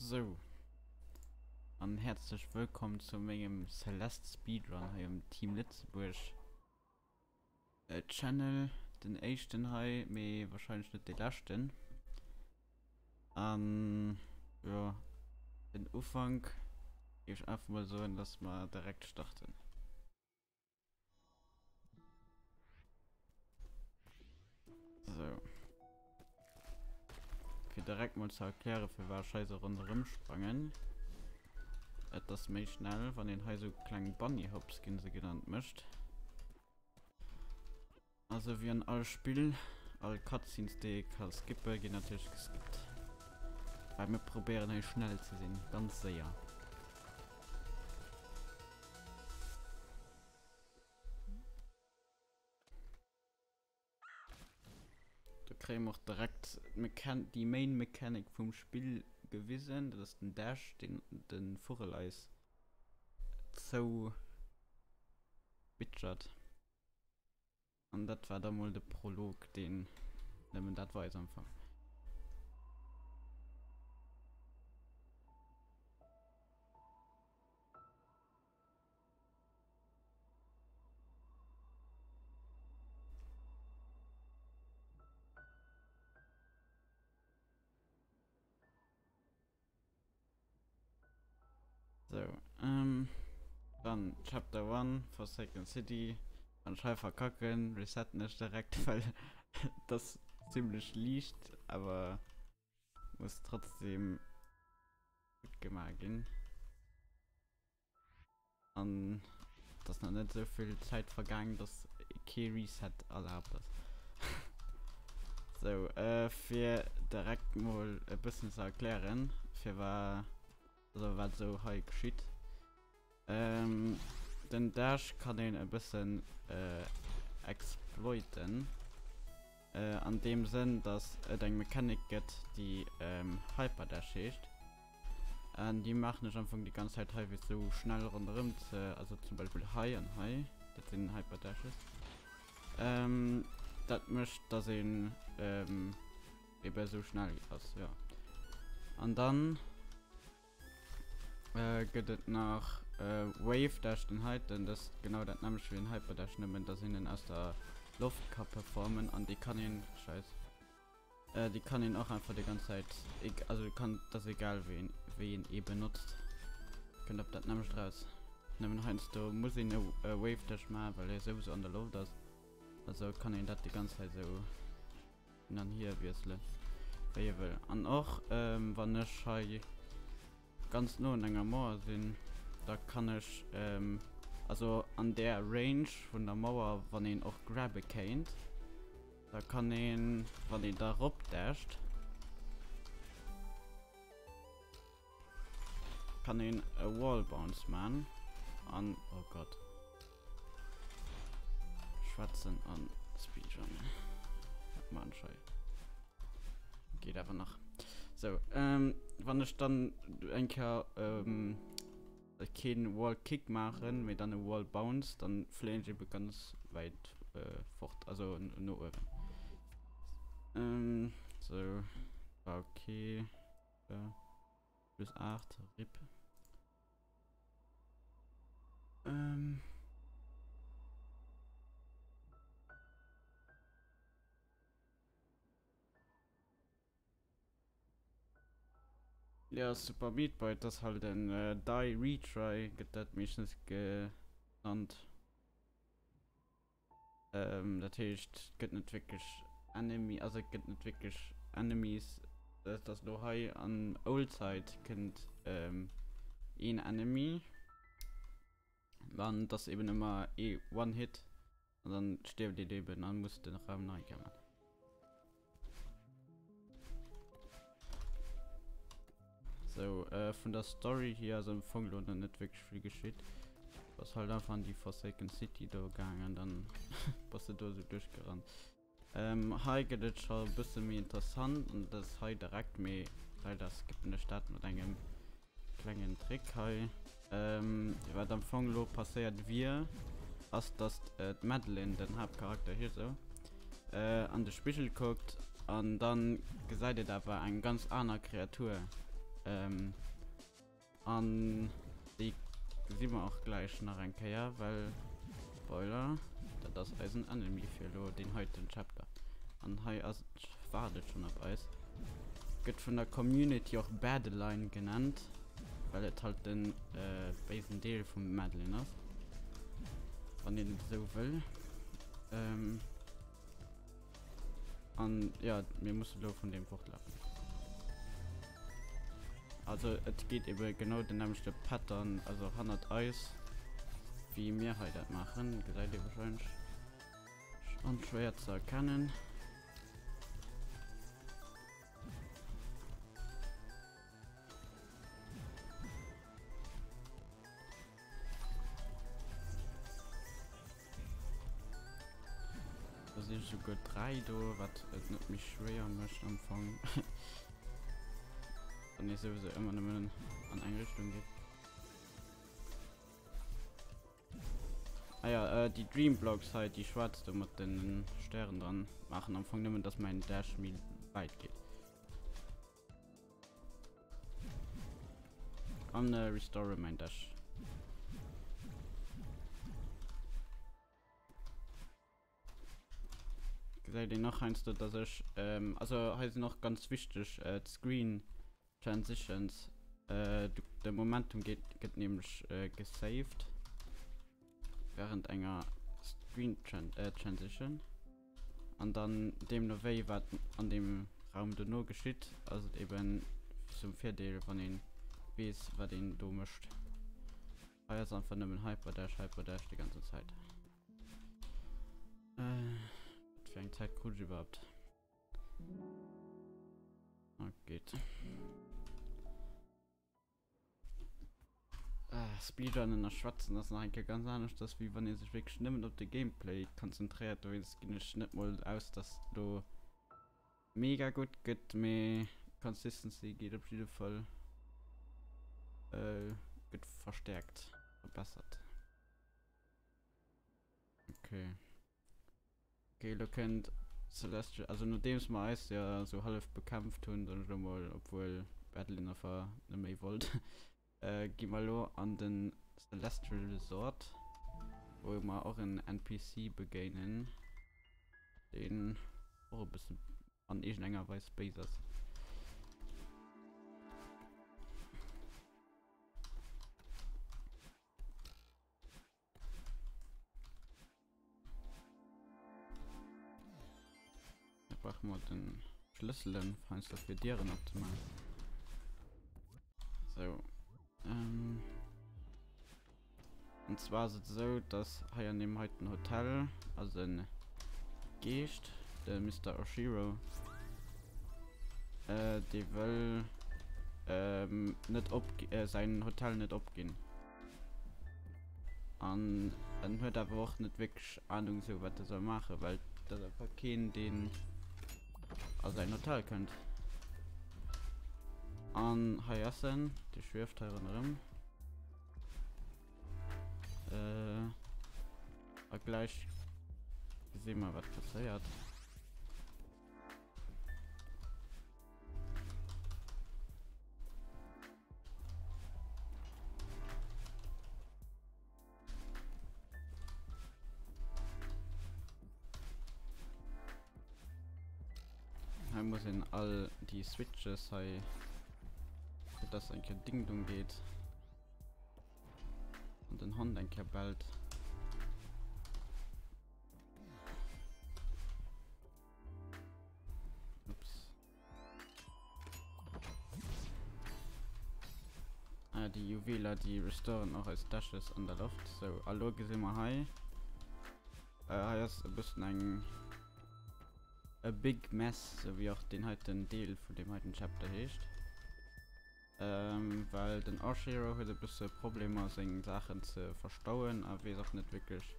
Sou, an häerzlech wëllkomm zu mengem Celeste Speedrun hei um Team Lëtzebuerg Channel. Den éischten hei, mee wahrscheinlech net dee leschten. An jo, den Ufank géif ech einfach mol soen, dass mer direkt starten. So. Fir direkt mal zu erklären, fir wat ech hei sou ronderëm sprangen. Et ass méi schnell, wann een hei sou kleng Bunny Hops, ginn se genannt, mécht. Also wéi an all Spill, all Cutscenes déi ee ka skippe ginn natierlech geskippt. Well mir probéieren hei schnell ze sinn, ganz séier. Do kréie mer och direkt d'Mechan déi Main Mechanic vum Spill gewisen, dat ass den Dash, deen de Vugel eis zou bitchert. An dat war da mol de Prolog, deen nëmmen dat weist am Fong. So, ähm, dann Chapter 1, Forsaken City. Wann ech hei verkacken, resetten ech direkt, well das ziemlech liicht, awer muss trotzdem gutt gemaach ginn. An et ass nach net esou vill Zäit vergaang, dass kee Reset erlaabt ass. Sou, fir direkt mol e bëssen ze erklären, fir wa, also wat esou hei geschitt. Den Dash kann een e bëssen exploiten, an deem Sënn, dass et eng Mechanic gëtt, déi Hyperdash heescht. An déi maachen ech am Fong déi ganz Zäit hei fir sou schnell ronderëm ze, also zum Beispill hei an hei, dat sinn Hyperdashes. Ähm, dat mécht, dass een ähm, ebe sou schnell ass, jo. An dann äh, gëtt et nach äh, Wave Dash, den heiten, dat ass genau dat nämmlecht wéi en Hyperdash, nëmmen dass een en aus der Loft ka performen an déi kann een, scheiss. Déi kann een och einfach déi ganz Zäit, also kann, dat ass egal wéi een, wéi een ee benotzt, kënnt op dat nämmlecht raus. Nëmmen heiansdo muss een e Wave Dash maachen, well e souwisou an der Loft ass, also kann een dat déi ganz Zäit esou hin an hier wiesselen, wéi ee wëll. An och wann ech hei ganz no un enger Mauer sinn, da kann ech, also an där Range vun der Mauer, wann een och grabbe kéint, Da kann een, wann een da rop dasht, kann een e Wall Bounce man an, oh Gott, schwätzen an Speedrun. Dat man ech hei. Geet awer nach. So, ähm, wann ech dann eng Kéier, ähm, Keen Wall Kick maachen, mee dann e Wall Bounce, dann fléien ech eben ganz wäit fort, also no uewen. Sou, war ok. Plus 8, rip. Ja, Super Meat Boy, dat ass halt en Die Retry, gëtt dat meeschtens genannt. Dat heescht, et gëtt net wierklech Enemy, also et gëtt net wierklech Enemies. Dat ass elo hei an Old Side kënnt een Enemy, an et ass eben ëmmer ee One Hit an dann stierft een eben an muss den Raum nei kommen. So, äh, vun der Story hier ass am Fong lo nach net wierklech vill geschitt. Bass halt einfach an déi Forsaken City do gaangen an dann bass de do esou duerchgerannt. Ähm, hei gëtt et scho e bësse méi interessant an dat ass hei direkt, mee leider skippen ech dat mat engem klengen Trick hei. Ähm, wat am Fong lo passéiert wier, ass dass d'Madeline, den Haaptcharakter hier sou, an de Spigel kuckt an dann gesäit et awer eng ganz aner Kreatur. Ähm, an déi gesi mer och gläich nach eng Kéier, well, Spoiler, dat ass eisen Enemy fir elo deen heiten Chapter. An hei ass, waart et schonn op eis. Gëtt vun der Community och Badeline genannt, well et halt den béisen Deel vum Madeline ass, wann een et esou wëll. Ähm, an ja, mir musse lo vun deem fortlafen. Also et geet ebe genau den nämmlechte Pattern, also hannert eis, wéi mir hei dat maachen. Gesäit ee wahrscheinlech. Onschwéier ze erkennen. Da si souguer 3 do, wat et net méi schwéier mécht am Fong. Wann ee souwisou ëmmer nëmmen an eng Richtung geet. Ah ja, äh, déi Dream Blocks hei, déi schwaarz do mat den Stären dran, maachen am Fong nëmmen, dass mäin Dash méi wäit geet. An äh, restore mäin Dash. Gesäit een nach heiansdo, dass ech, ähm, also hei sinn och ganz wichteg äh, d'Screen Transitions. Äh, du, de Momentum geet, gëtt nämlech äh, gesaved während enger Screen Tran äh, Transition. An dann deemno wéi wat an deem Raum dono geschitt, ass et eben zum Virdeel, wann een weess, wat een do mécht. Hei ass einfach nëmmen Hyperdash, Hyperdash déi ganze Zäit. Äh, wat fir eng Zäit krut ech iwwerhaapt? Ah, geht. Äh, Speedrunnen a Schwätzen ass nach eng Kéier ganz anescht, ass wéi wann ee sech wierklech nëmmen op de Gameplay konzentréiert. Dowéinst ginn ech net mol aus, dass do mega gutt gëtt, mee Consistency geet op jidde Fall äh, gëtt verstäerkt, verbessert. Okay. Okay, lo kënnt Celestial, also nodeems mer eis ja sou hallef bekämpft hunn, soen ech lo mol, obwuel Badeline einfach net méi wollt, äh, gi mer lo an den Celestial Resort, wou mer och en NPC begéinen, deen och e bësse an iergendenger Weis béis ass. Da brauche mer den Schlësselen Fenster fir Dieren opzemaachen. So. Ähm. Und zwar ass et esou, dass hei an deem heiten Hotel ass en Geescht, de Mister Oshiro, äh, dee wëll ähm, net op äh, säin Hotel net opginn. An en huet awer och net wierklech Ahnung sou wat e soll maachen, well et ass einfach keen deen a säin Hotel kënnt. An hei ass en, dee schwieft hei ronderëm. Äh, a gläich gesi mer wat passéiert. Hei muss een all déi Switches hei, fir dass eng Kéier Ding Dong geet. An den Hond eng Kéier bellt. Ups. Ah, déi Juweler, déi restoren och eis Dashes an der Loft. So, a lo gesi mer hei. Äh, hei ass e bëssen eng a big mess, sou wéi och deen heiten Deel vun deem heiten Chapter heescht. Ähm, well den Archero huet e bësse Problemer seng Saachen ze verstauen a weess och net wierklech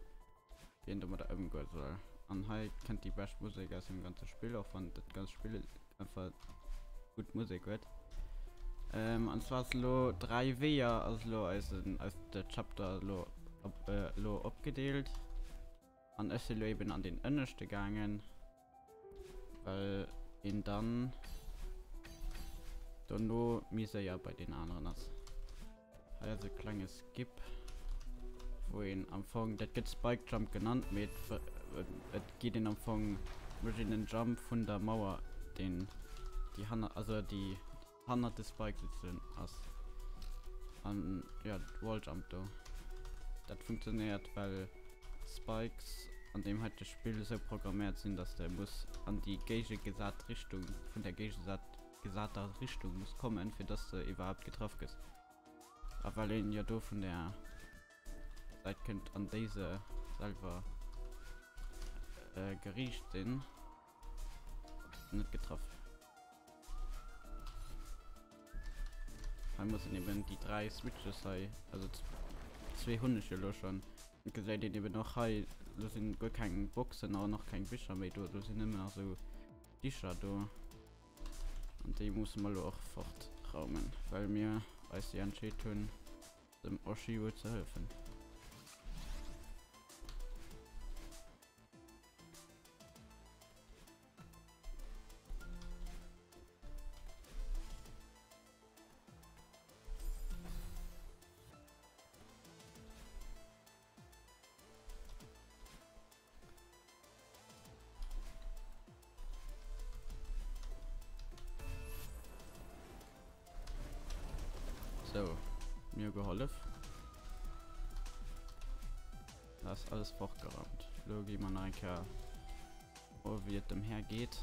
wéi een domadder ëmgoe soll. An hei kënnt déi bescht Musek aus dem ganze Spill, och wann dat ganzt Spill einfach gutt Musek huet. Ähm, an zwar ass elo 3 Weeër ass elo eisen eis de Chapter elo op äh, elo opgedeelt. An ech sinn elo eben an den ënneschte gaangen, well een dann. Dono méi séier bei deen aneren ass. Hei ass e klenge Skip, wou een am Fong, dat gëtt Spike Jump genannt, mee et et geet een am Fong, mécht een den Jump vun der Mauer, deen déi hanner, also déi hannert de Spike souzesoen ass. An jo, Wall Jump do. Dat funktionéiert, well d'Spikes an deem heite Spill esou programméiert sinn, dass de muss an déi géigegesat Richtung vun der géigesat gesater Richtung muss kommen, fir dass de iwwerhaapt getraff gëss. A well een jo do vun der Säit kënnt, an déi se selwer geriicht sinn, net getraff. Hei muss een eben déi 3 Switches hei, also zwee hunn ech jo lo schonn. Et gesäit een eben och hei, do sinn guer keng Boxen an och keng Bicher méi do, do sinn nëmmen nach esou Dicher do. An déi musse mer lo och fortraumen, well mir eis jo entscheet hunn, dem Oshiro ze hëllefen. So, mir gehollef. Da ass alles fortgeräumt. Lo gi mer nach eng Kéier oh, wéi et dem Här geet.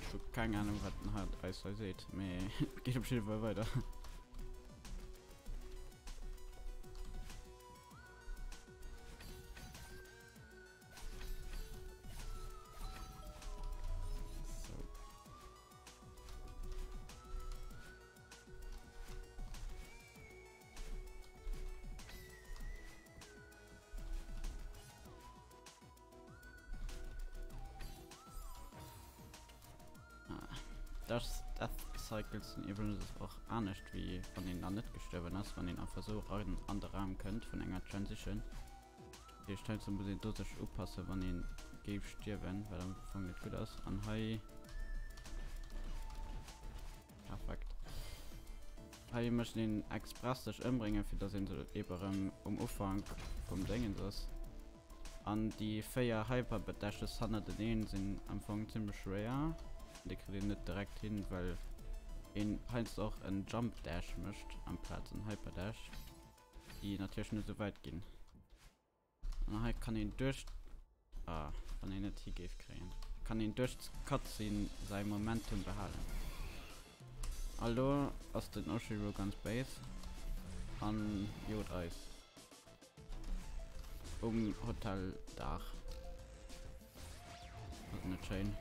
Ech hu keng Ahnung, wat den Här eis hei seet, mee et geet op jidde Fall weider. Das Death Cycles sinn iwwregens och anescht wéi wann een dann net gestuerwen ass, wann een einfach sou ran an de Raum kënnt vun enger Transition. Dat heescht heiansdo muss een do sech upassen wann een géif stierwen, wat am Fong net gutt ass. An hei Perfekt. Hei mécht een express sech ëmbréngen, fir dass een se eben erëm um Ufank vum Déngens ass. An déi 4 Hyper-Dashes hannerteneen sinn am Fong zimmlech schwéier. Déi kritt een net direkt hin, well een heiansdo och en Jump Dash mécht amplaz en Hyper Dash, déi natierlech net esou wäit ginn. An hei kann een duerch ah, wann een net hi géif kréien, kann een duerch d'Cutscene säi Momentum behalen. A lo ass den Oshiro ganz béis an jot eis um Hoteldaach. Ass net schéin.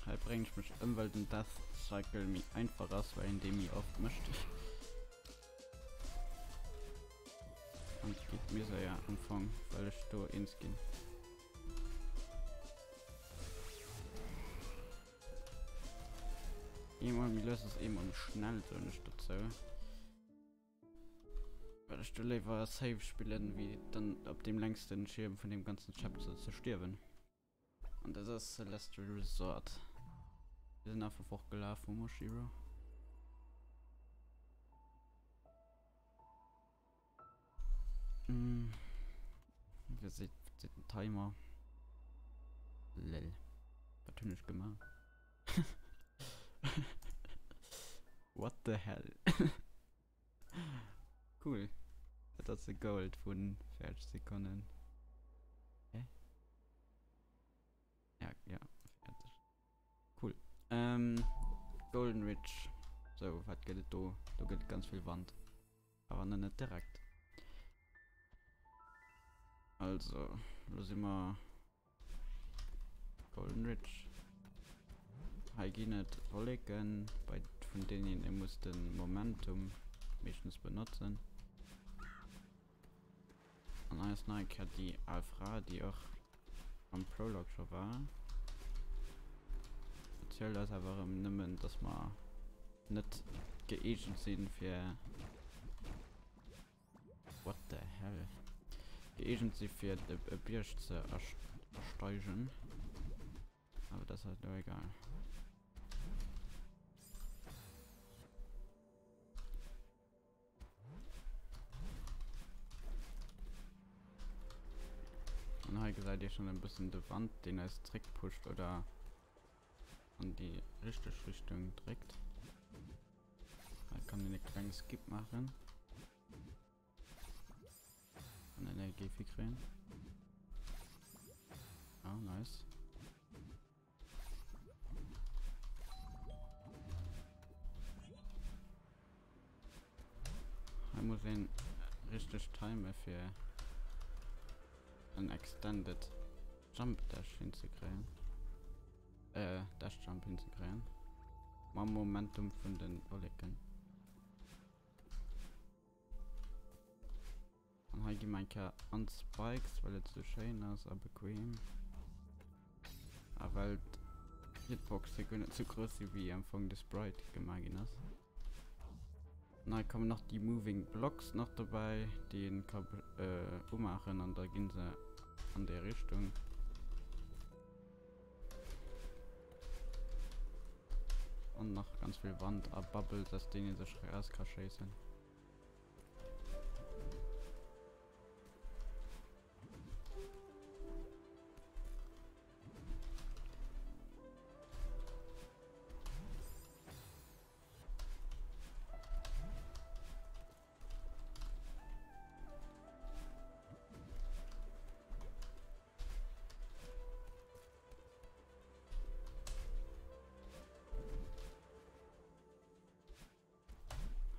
Hei bréngen ech mech ëm, well den Death Cycle méi einfach ass, well een dee méi oft mécht. An et geet méi séier am Fong, well ech do eens ginn. Eemol méi lues ass eemol méi schnell, soen ech dozou. Well ech do léiwer safe spillen, wéi dann op deem längsten Schierm vun deem ganzen Chapter ze stierwen. An dat ass Celestial Resort. Wir sind einfach fortgelaufen vom Oshiro. Mm. Wie sieht, sieht ein Timer? Lel. Was habe ich gemacht? What the hell? Cool. Dat ass e Gold vun 40 Sekonnen. Hä? Ja, ja, 40. Cool. Ähm, Golden Ridge. So, wat gëtt et do? Do gëtt et ganz vill Wand. Awer net net direkt. Also, lo si mer Golden Ridge. Hei ginn et Wolleken bei. vun deenen een muss de Momentum meeschtens benotzen. An hei ass nach eng Kéier déi al Fra, déi och am Prologue scho war. Erzielt eis awer erëm nëmmen, dass mer net gëeegent sinn, fir What the hell? Gëeegent si fir e Bierg ze ersteigen. Awer dat ass elo egal. An hei gesäit Dir schon e bëssen de Wand, deen eis zréckpusht oder an déi richteg Richtung dréckt. Hei kann een e klenge Skip maachen. An Energie kréien. Ah, nice. Hei muss een richteg timen fir en extended Jump Dash hinzekréien. Äh, Dash Jump hinzekréien. Mam Momentum vun den Wolleken. An hei gi mer eng Kéier an d'Spikes, well et sou schéin ass a bequem. A well d'Hitboxe guer net sou grouss si wéi am Fong de Sprite gemaach ginn ass. An hei kommen nach déi Moving Blocks nach dobäi, déi een ka umaachen an da gi se an déi Richtung. An nach ganz vill Wand a Bubbles, aus deenen ee sech eraus ka schéissen.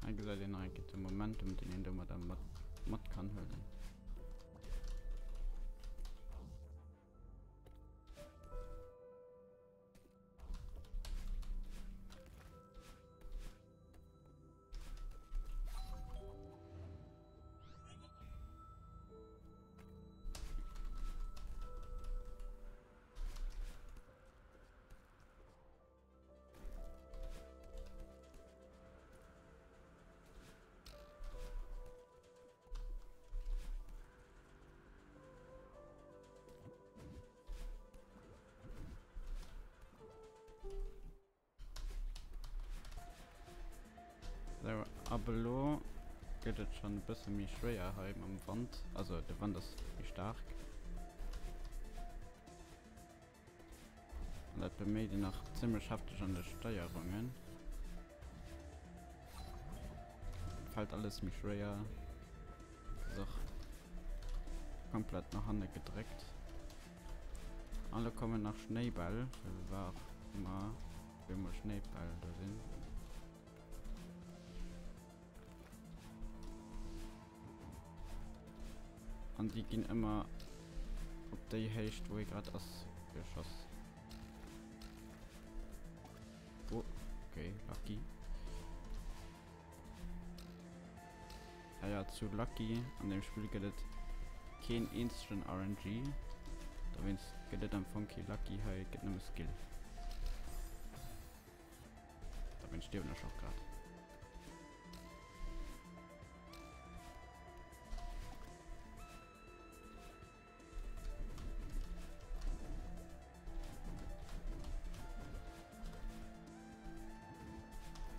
Hei gesäit een nach eng Kéier de Momentum, deen een domadder mat, mat kann huelen. Sou, ab elo gëtt et schonn e bësse méi schwéier hei mam Wand. Also de Wand ass méi staark. An dat beméit een nach zimmlech hefteg an de Steierungen. Fällt alles méi schwéier. Ass och komplett nach hanne gedréckt. An lo kommen nach Schnéibäll, war och ëmmer wéi mol Schnéibäll do sinn. An déi ginn ëmmer op déi Héicht, wou ee grad ass, geschoss. Oh, okay, lucky. Ah ja, zu Lucky an dem Spill gëtt et keen eenzegen RNG. Dowéinst gëtt et am Fong kee Lucky hei, et gëtt nëmme Skill. Dowéinst stierwen ech och grad.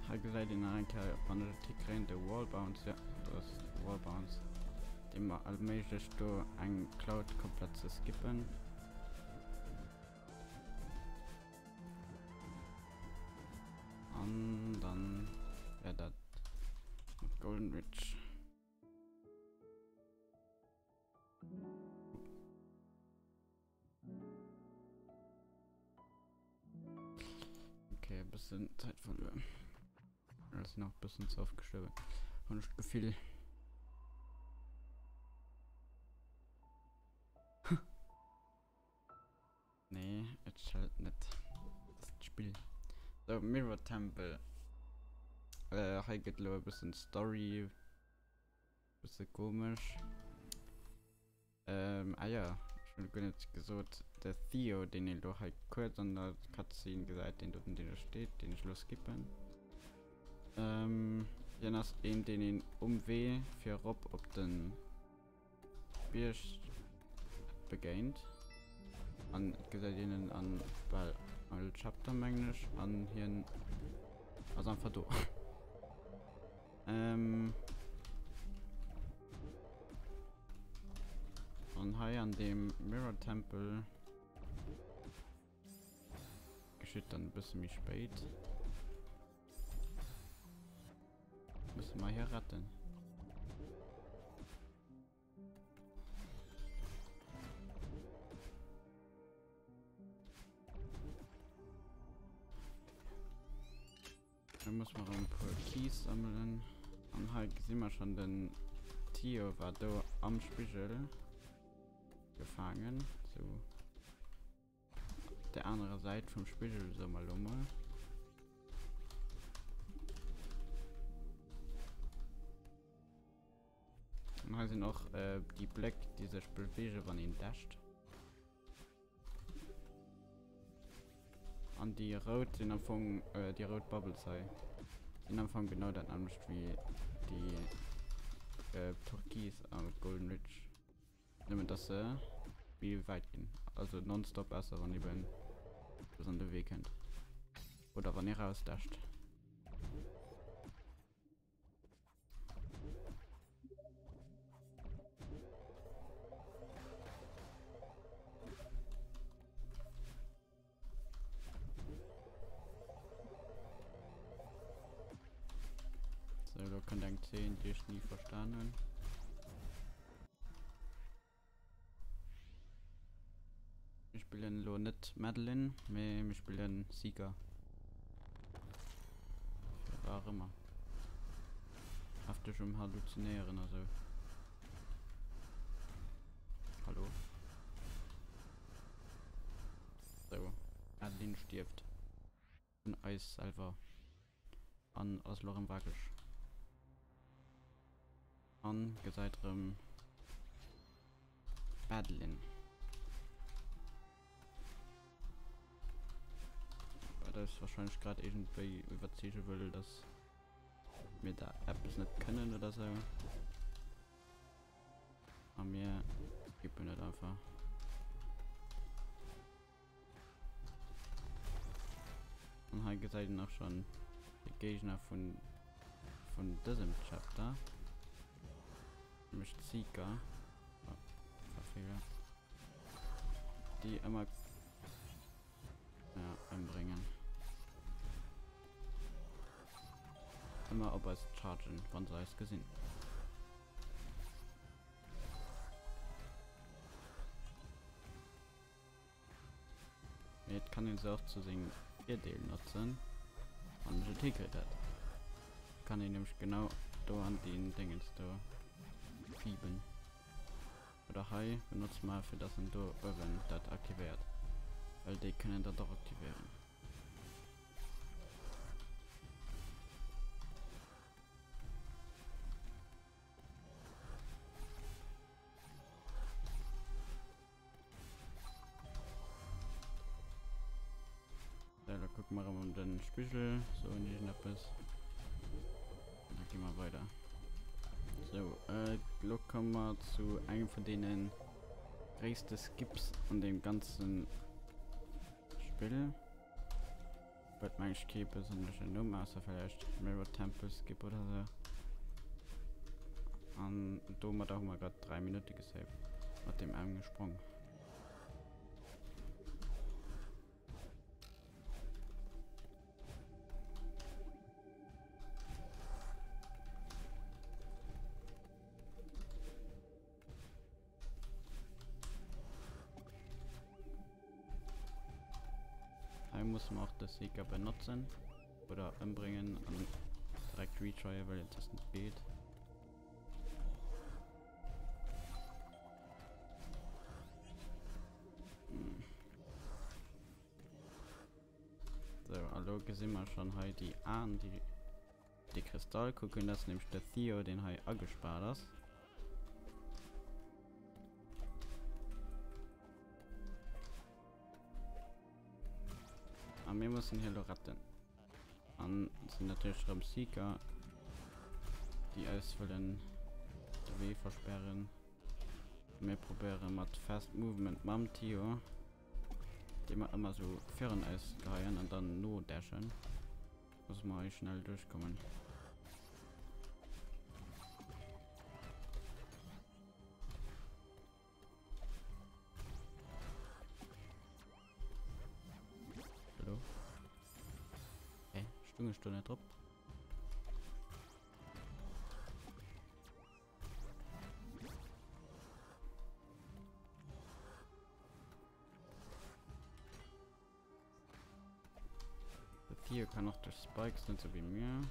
Hei gesäit een nach eng Kéier, wann ech et hikréien, de Wall Bounce, ja, do ass de Wall Bounce, dee mer erméiglecht do eng Cloud komplett ze skippen. An dann wär dat mat Golden Ridge. Okay, e bëssen Zäit verluer. Ech sinn och e bëssen ze oft gestuerwen, hunn ech d'Gefill. Nee, et schellt net. Das ist Spiel. So, Mirror Temple. Äh, hei gëtt elo e bëssen d'Story bësse komesch. Ähm, ah ja, ech hunn guer net gesot, de Theo, deen een elo hei kuerz an der Cutscene gesäit, deen doten, deen do steet, deen ech elo skippen. Ähm, hien ass een, deen een um Wee fir erop op den Bierg begéint. An et gesäit een en an bal all Chapter, mengen ech, an hien ass einfach do. Ähm. An hei an dem Mirror Temple geschitt dann e bësse méi spéit. Musse mer hie retten. Da muss man e puer Keys sammelen. An hei gesi mer schon den Tio war do am Spigel gefaangen. So. Op der anerer Säit vum Spigel, soe mer lo mol. An hei sinn och äh, déi Bléck, déi sech bewegen, wann een dasht. An déi rout sinn am Fong, äh, déi rout Bubbles hei sinn am Fong genau dat nämmlecht wéi déi äh, türkis am Golden Ridge. Nëmmen dass se méi wäit ginn. Also nonstop, ausser wann eben was an de Wee kënnt. Oder wann ee rausdasht. So, da kënnt eng Zeen, déi ech ni verstan hunn. Mir spillen elo net Madeline, mee mir spillen Seeker. War och ëmmer. Hefteg um Halluzinéieren a sou. Hallo? Sou, Madeline stierft. Vun eis selwer. An ass elo erëm wakereg. An gesäit erëm Madeline. Wat eis wahrscheinlech grad iergendwéi iwwerzeege wëll, dass mir da eppes net kënnen oder sou. A mir skippen dat einfach. An hei gesäit een och schon de Géigner vun vun dësem Chapter. Nämlech d'Seeker. Oh, Verfeeler. Déi ëmmer ja, ëmbréngen. Ëmmer op eis chargen, wann se eis gesinn. Mee et kann een se och zu sengem Virdeel notzen, wann ech et hikritt hätt. Kann een nämlech genau do an deen Déngens do schieben. Oder hei benotze mer fir dass en do uewen dat aktivéiert, well déi kënnen dat och aktivéieren. So, da gucken wir um den Spiegel. So, in irgendetwas. Dann gehen wir weiter. So, äh, lo kommen wir zu engem von denen gréisste Skips an dem ganzen Spiel. Huet meng ech kee besonneschen Numm, ausser vläicht Mirror Temple Skip oder sou. An domadder hu mer grad 3 Minutte gesaved mat deem enge Sprong. Hei musse mer och de Seeker benotzen oder ëmbréngen an direkt retryen, well et soss net geet. So, a lo gesi mer schonn hei déi Aen, déi. De Kristall kucken, dat ass nämlech de Theo, deen hei agespaart ass. A mir mussen hie lo retten. An et sinn natierlech erëm Seeker, déi eis wëllen de Wee versperren. Mir probéiere mat Fast Movement mam Theo, dee mer ëmmer sou virun eis geheien an dann no dashen, dass mer hei schnell duerchkommen. Hallo? Hä? Stung ech do net drop? Hier kann auch durch Spikes nicht so wie mir.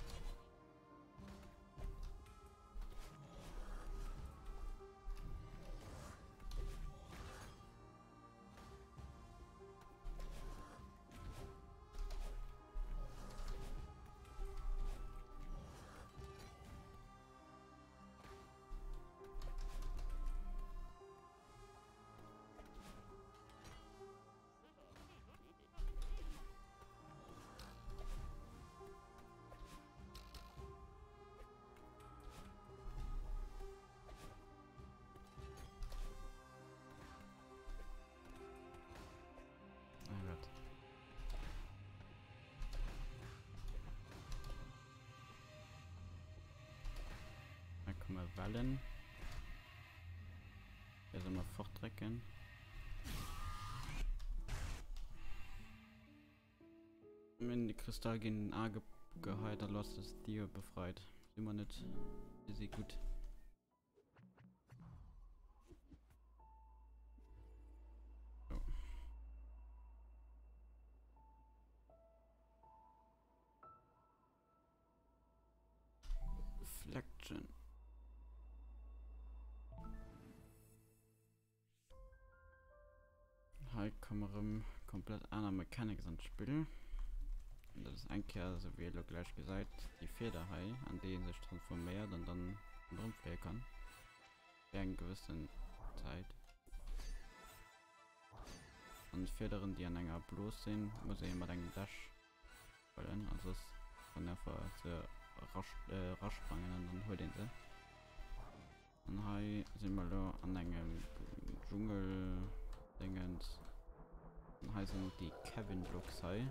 Oh Gott. Da kommen Wellen. Hier soll man fortdrecken. Wenn die Kristall gegen den A geheilt, dann lässt das Theo befreit. Immer nicht. Ist gut. So. Reflection. Hei komme rëm komplett aner Mechanics an d'Spill. An dat ass eng Kéier, esou wéi elo gläich gesäit, déi Fieder hei, an déi ee sech transforméiert an dann erëmfléie kann. Fir eng gewëssen Zäit. An d'Fiederen, déi an enger Blos sinn, muss ee mat engem Dash huelen, an soss kann einfach se rasprangen an dann huet een se. An hei si mer elo an engem Dschungel-Dingens. An hei sinn déi Kevin Blocks hei.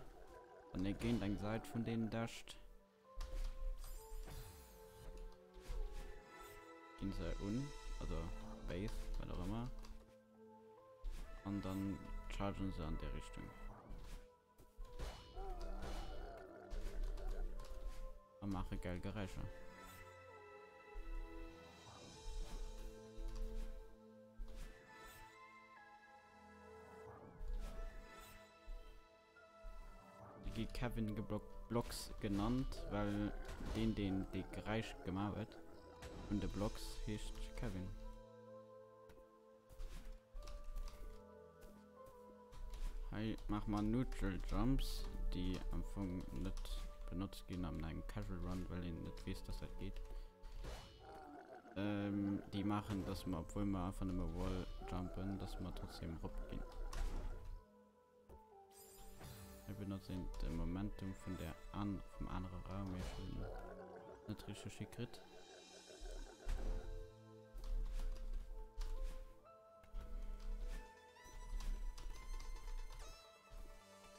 Wann ee géint eng Säit vun deenen dasht, ginn se un, also Base, wat och ëmmer. An dann chargen se an déi Richtung. A maache geil Geräischer. Déi gi Kevin Blocks genannt, well deen deen déi Geräisch gemaach huet vun de Blocks heescht Kevin. Hei maache mer Neutral Jumps, déi am Fong net benotzt ginn an engem Casual Run, well een net weess, dass dat geet. Ähm, déi maachen, dass mer, obwuel mer einfach nëmme Wall jumpen, dass mer trotzdem rop ginn. Hei benotzt een de Momentum vun der an vum anere Raum, mee ech hunn net richteg hikritt.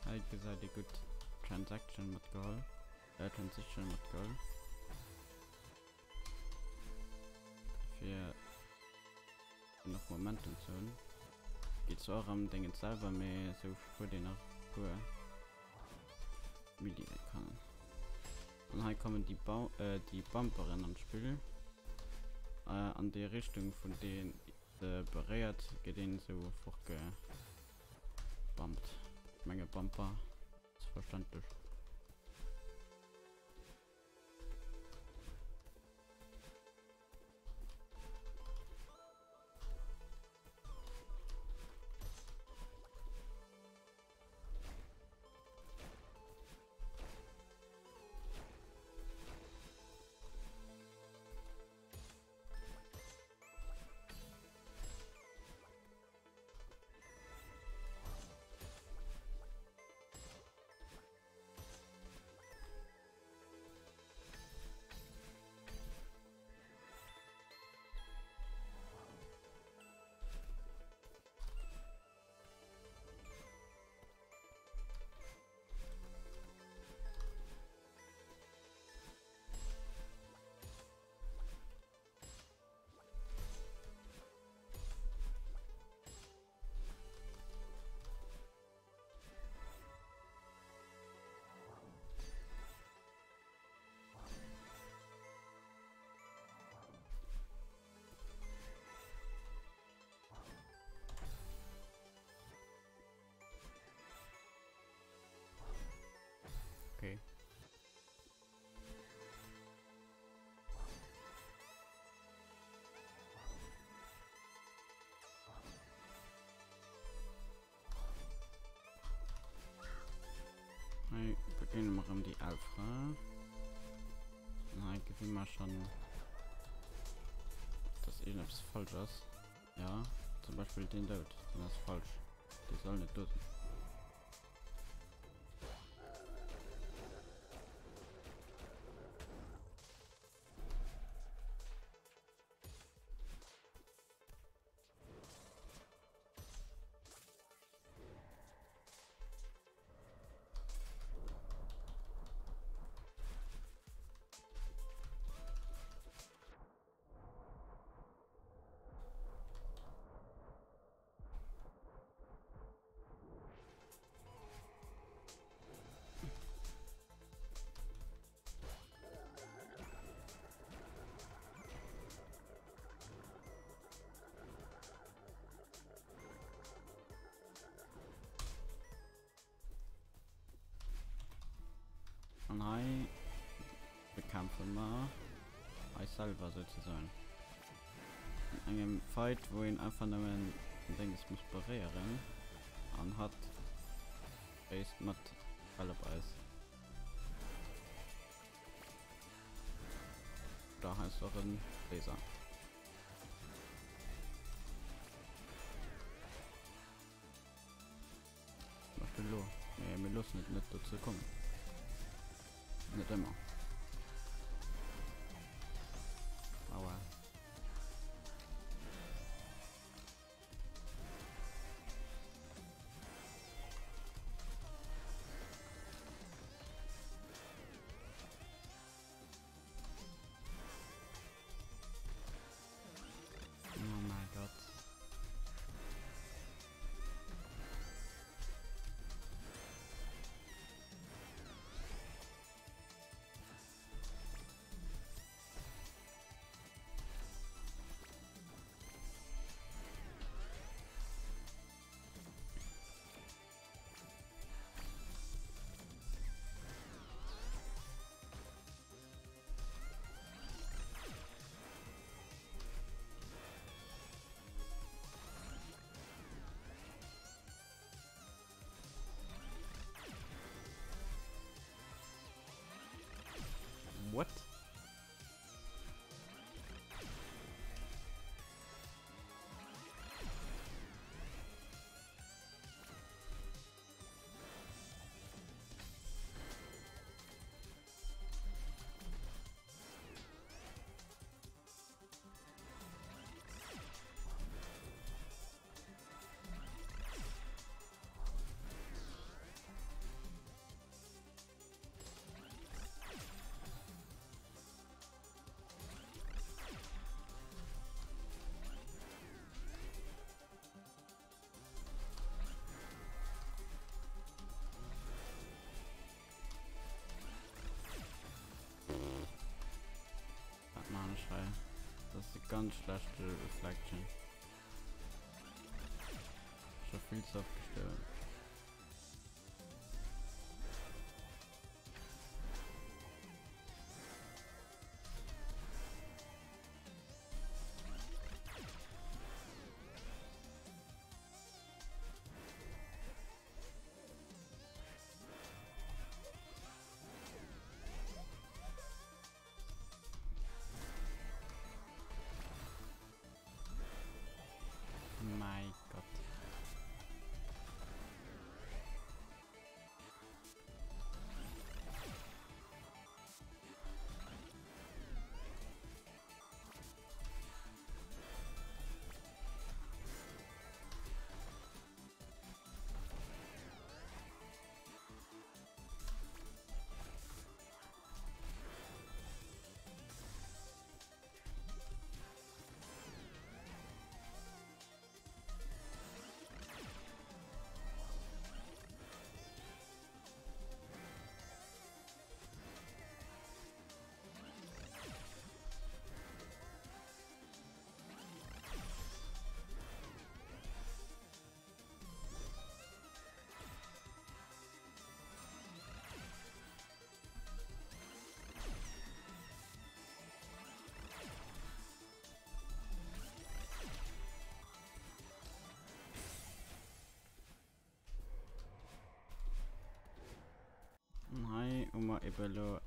Hei gesäit ee gutt Transaction matgeholl, äh Transition matgeholl. Fir nach Momentum ze hunn. Geet zwar och am Déngens selwer, mee esou spuert een nach e puer Millisekannen. An hei kommen déi Bau äh, déi Bumperen an d'Spill. Äh, an déi Richtung vun deen se beréiert, gëtt een esou fortgebumpt. Ech menge Bumper ass verständlech. gesi mer schonn, dass iergendeppes falsch ass. Ja, zum Beispill deen Doud, deen ass falsch. Dee soll net do sinn. An hei bekämpfe mer eis selwer souzesoen. An engem Fight, wou een einfach nëmmen den Dénges muss beréieren an hatt schéisst mat Bäll op eis. Da heiansdo och en Laser. Zum Beispill elo. Mee mir loossen et net dozou kommen. Net ëmmer. Aua. Oh mein Gott. What? Wat maan ech hei? Dat ass e ganz schlechte Reflection. Scho vill ze oft gestuerwen. Mein Gott. An hei hu mer eben elo.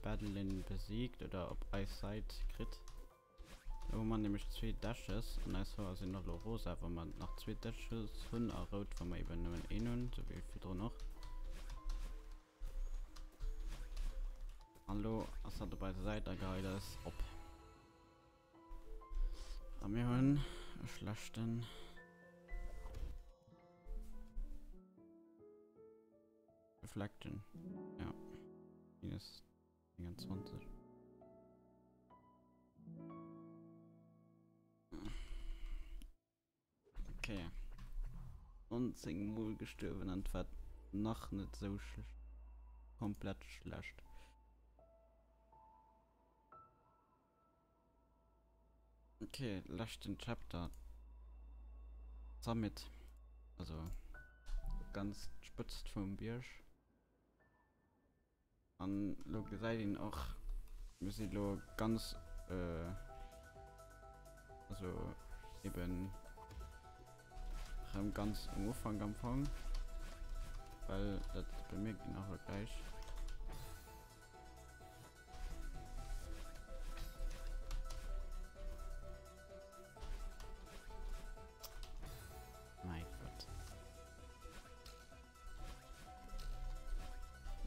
Badeline besiegt oder op eis Säit kritt. Do hu mer nämlech zwee Dashes an eis Hoer sinn och elo rosa wa mer nach zwee Dashes hunn a rout wa mer eben nëmmen een hunn, sou wéi virdrun och. An elo ass hatt op eiser Säit a geheit eis op. A mir hunn e schlechten. Reflection. Ja. Minus 29. Okay. 19 Mol gestuerwen an war nach net sou komplett schlecht. Okay, leschten Chapter. Summit. Also ganz d'Spëtzt vum Bierg. An lo gesäit een och, mir si lo ganz äh, also eben rem ganz um Ufank am Fong, well dat bemierkt een och gleich. Mein Gott.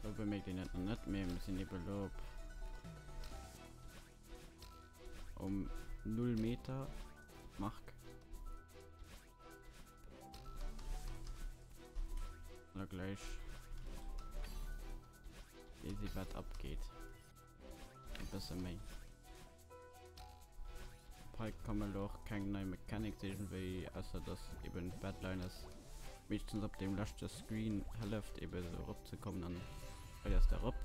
Lo bemerkt een et nach net, mee mir sinn eben lo op um 0 Meter Mark. Lo gleich weess ee wat abgeet. E bësse méi. Hei kommen elo och keng nei Mechanics iergendwéi, ausser dass eben d'Badliners meeschtens op deem leschte Screen hëlleft eben esou erop ze kommen an hei ass der erop.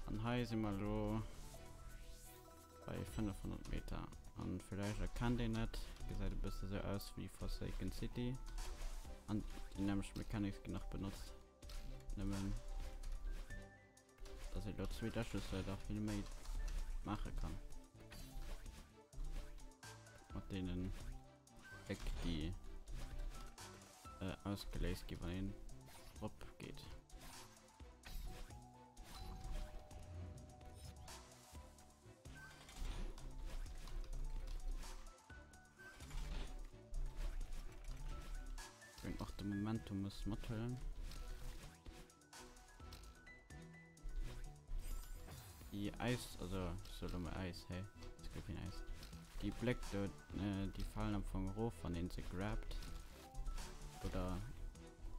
An hei si mer elo bei 500 Meter an villäicht erkennt een et, gesäit e bësse sou aus wéi Forsaken City an déi nämmlecht Mechanics ginn nach benotzt, nëmmen Dass een do zwee Dashes dach vill méi maache kann. Mat deenen Eck déi äh, ausgeléist gi wann een drop geet. Och de Momentum muss mathuelen. Déi Äis, also ech soe lo mol Äis, hä? Et gëtt keen Äis. Déi Bléck do, déi falen am Fong erof, wann een se grabt oder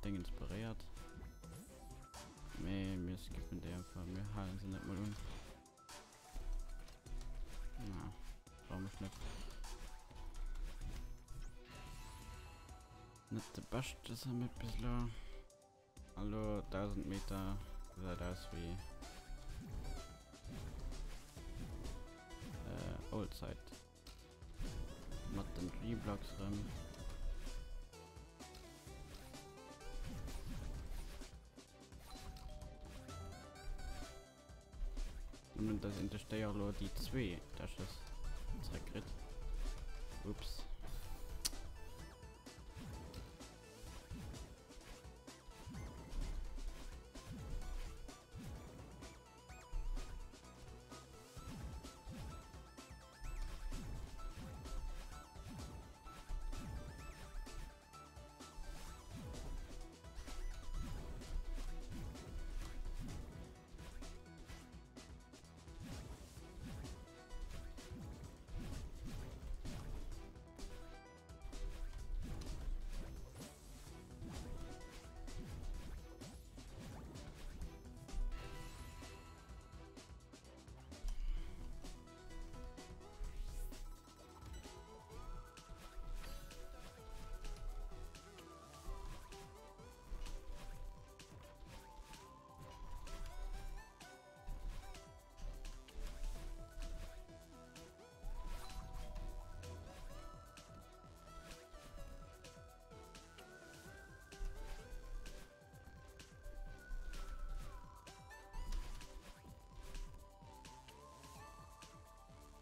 Dingens beréiert. Mee mir skippen déi einfach, mir halen se net mol un. Na, brauch ech net. Net de beschte Summit bis elo. Hallo, 1000 Meter gesäit aus wéi äh, Oldzeit. Mat den G-Blocks rëm. Nëmmen dass een duerch déi och elo déi zwee Dashes zréckkritt. Ups.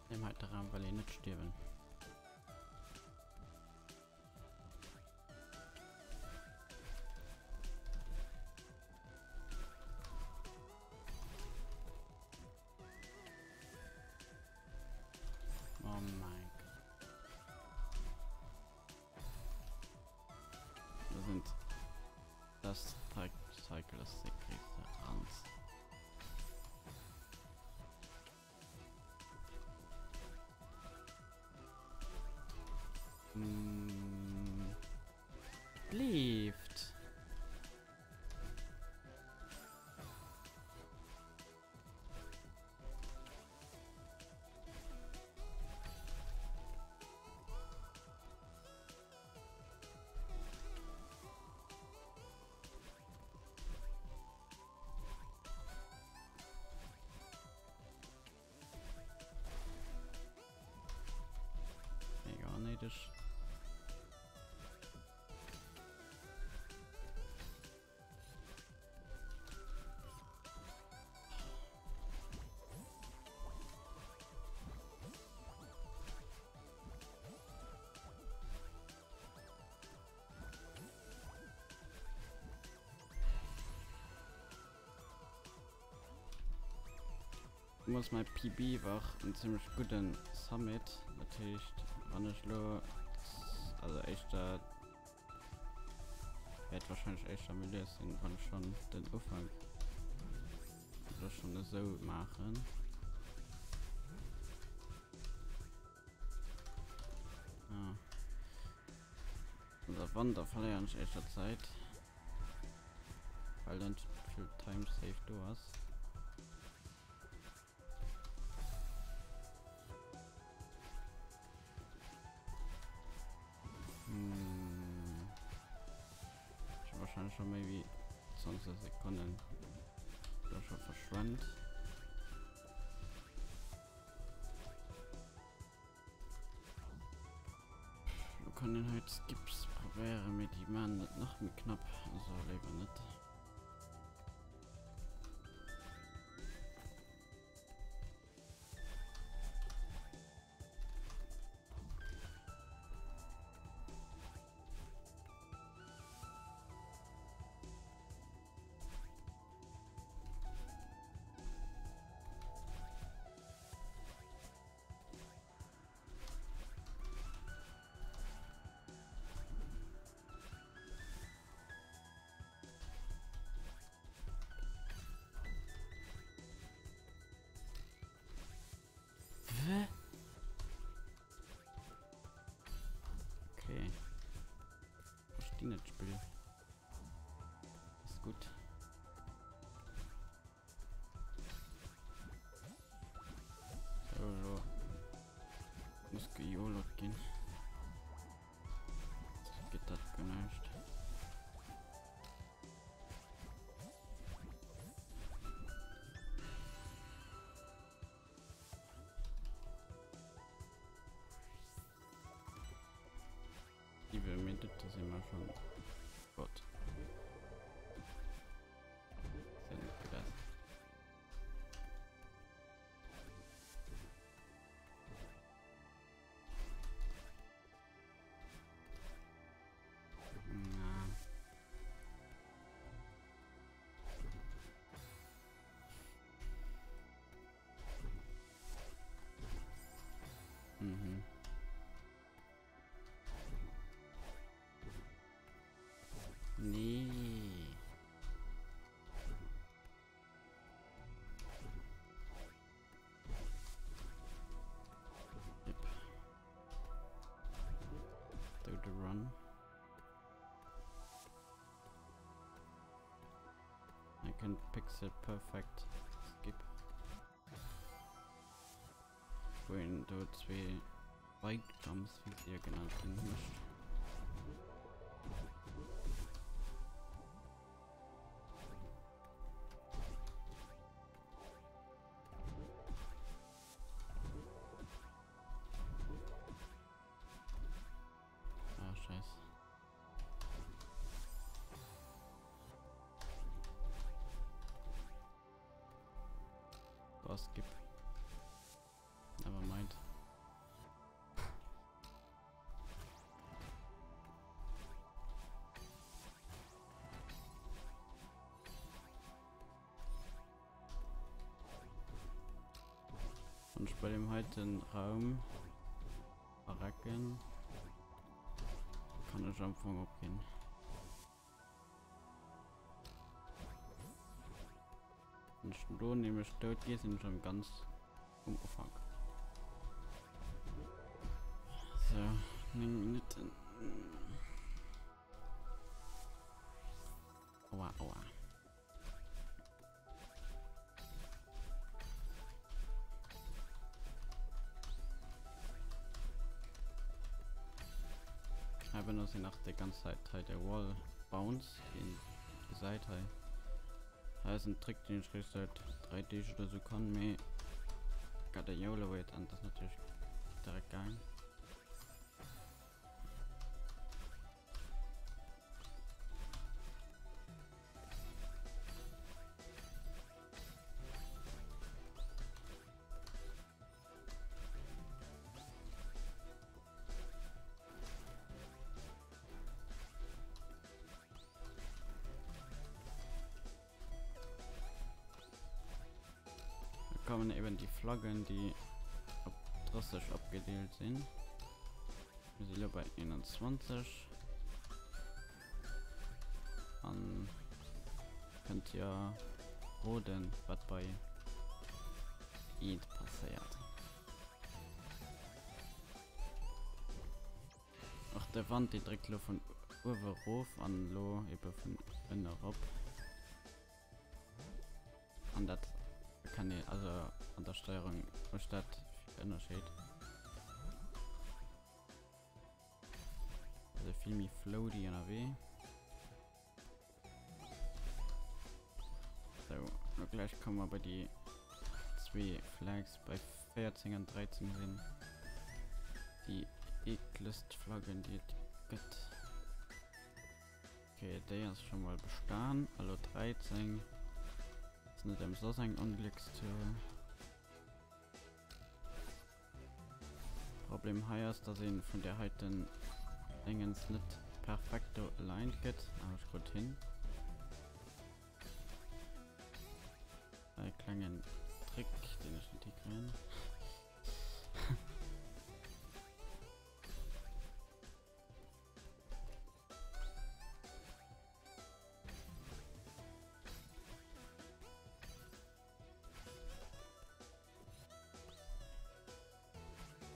Dem heite Raum well een net stierwen. Mm. Leeft. Mega onnéideg. Muss mein PB war en ziemlich guten Summit. Dat heescht, wann ech lo also éischter wäert wahrscheinlich éischter méi lues sinn, wann ech schon den Ufank lo schon esou maachen. Ah. Also wann, da verléieren ech éischter Zäit. Weil dann vill Time Save do ass. Hm. Ich hab wahrscheinlich schon méi wie 20 Sekunden da schon verschwendet. Lo kann een hei d'Skips probéieren, mee déi maachen et nach méi knapp, also léiwer net. Hä? Okay. Verstehe nicht Spiel. Ist gut. So, lo muss gejolot ginn. Sonst gëtt dat guer näischt. Siwe Minutte si mer schonn. Gott. Mhm. Nee. Yep. Do the run. I can pixel perfect skip. Wou een do zwee Bike Jumps, wéi se jo genannt ginn, mécht. Ah, scheiß. Boah, skip. Never mind. Und bei dem heiten Raum verrecken kann ich am Anfang abgehen. Wann ech do nämlech dout gi sinn ech erëm ganz um Ufank. So, 9 Minutten. Aua, aua. Hei benutze ich nach die ganze Zeit hei der Wall Bounce, den gesäit hei. Hei ass en Trick, den ich réischt seit 3 Deeg oder sou kann, mee gotta YOLO it an das natürlich direkt gaang. Da kommen eben die Flaggen, die op 30 opgedeelt sinn. Wir sind bei 21. An könnt ihr roden, was bei eent passéiert. Och de Wand dee dréckt lo vun uewe rof an lo ebe vun ënne rop. An dat kann ee also an der Steuerung mécht dat vill Ënnerscheed. Also vill méi floaty ënnerwee. So, lo gleich kommen wir bei die zwee Flags bei 14 an 13 sinn die eklest Flaggen die et gëtt. Okay, déi ass schon mal bestan. Allo 13 ist net ëmsoss eng Ongléckszuel. Problem hei ass, dass een vun der heiten Dingens net perfekto aligned gëtt, awer ech krut hin. E klengen Trick, den ech net hikréien.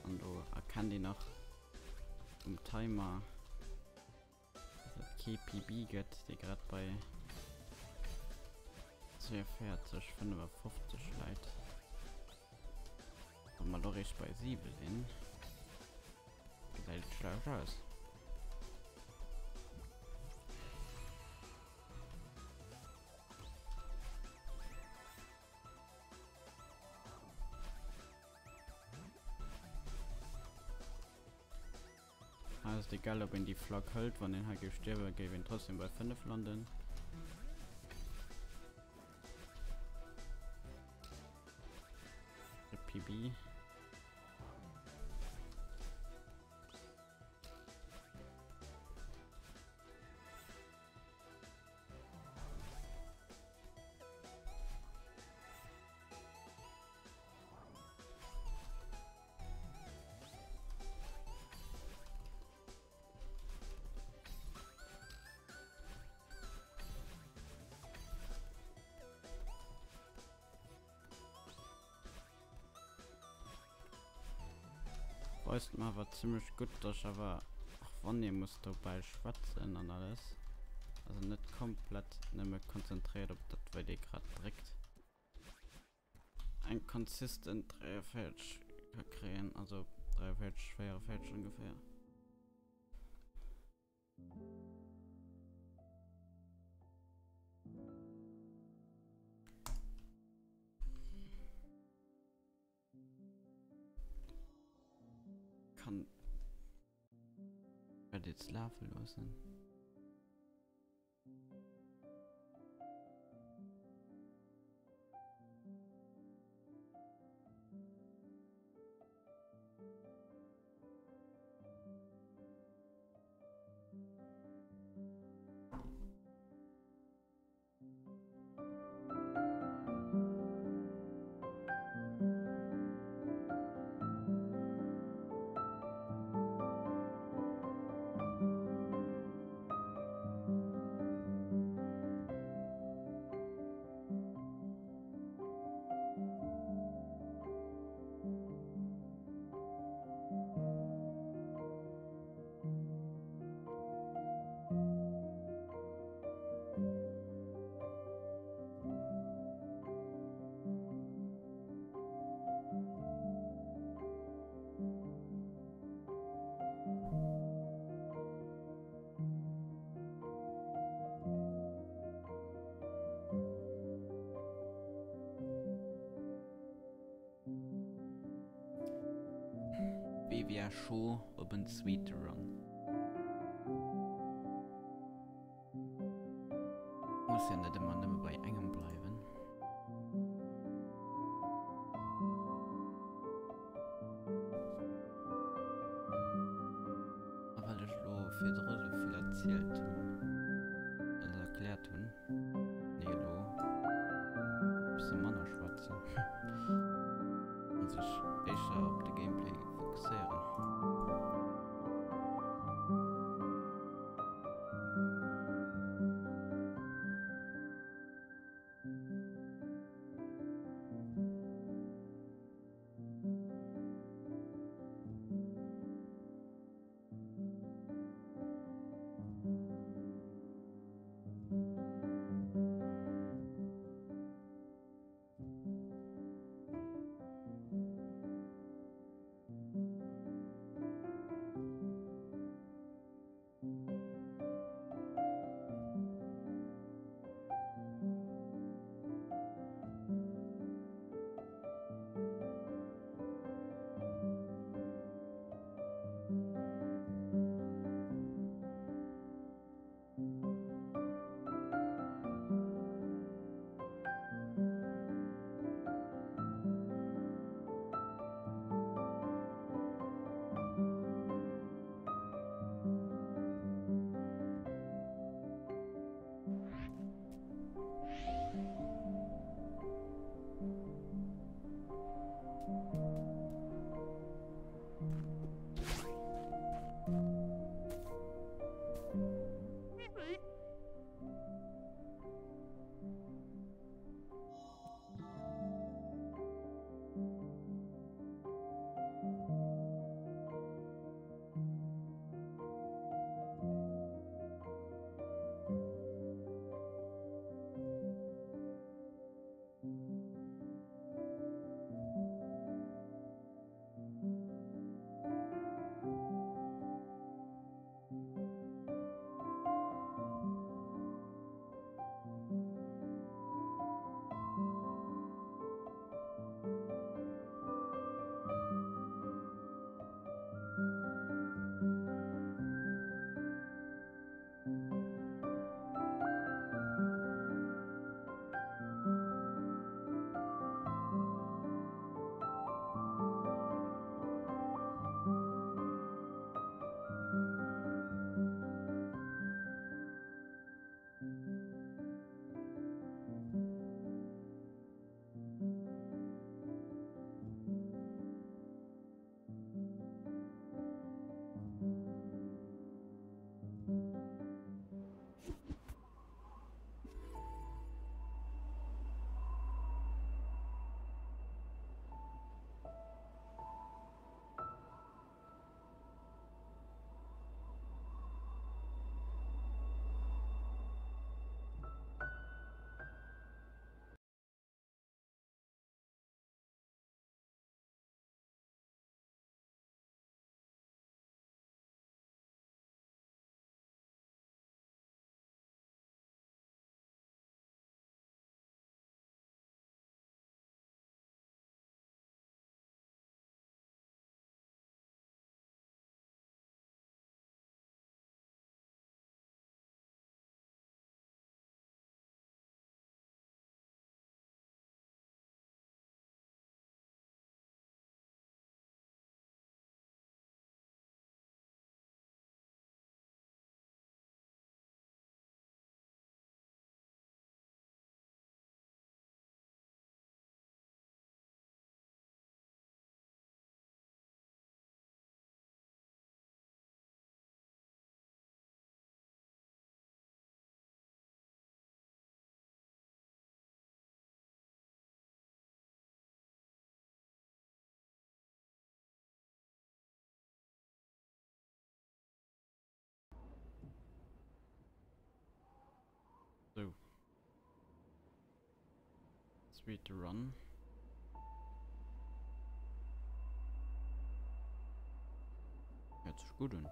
An do erkennt een nach um Timer, dass et kee PB gëtt, dee grad bei 42, 55 läit. Wa mer lo réischt bei 7 sinn, gesäit et schlecht aus. Hei ass et egal ob een déi Flagg hëlt, wann een hei géif stierwen, géif een trotzdem bei 5 landen. De PB. Weist mer awer zimmlech gutt, dass ech awer och wann ee muss dobäi schwätzen an alles, also net komplett nëmme konzentréiert op dat wat ee grad dréckt, eng consistent 43 ka kréien, also 43, 44 ongeféier. Kann Credits lafe loossen. wéi à chaud op en zweete Run. Muss jo net ëmmer nëmme bei engem bleiwen. A well ech lo virdru sou vill erzielt hunn, also erkläert hunn, nee elo e bësse manner schwätzen an sech éischter op de Gameplay fokusséieren. Sou. Zweete Run. Hört sech gutt un.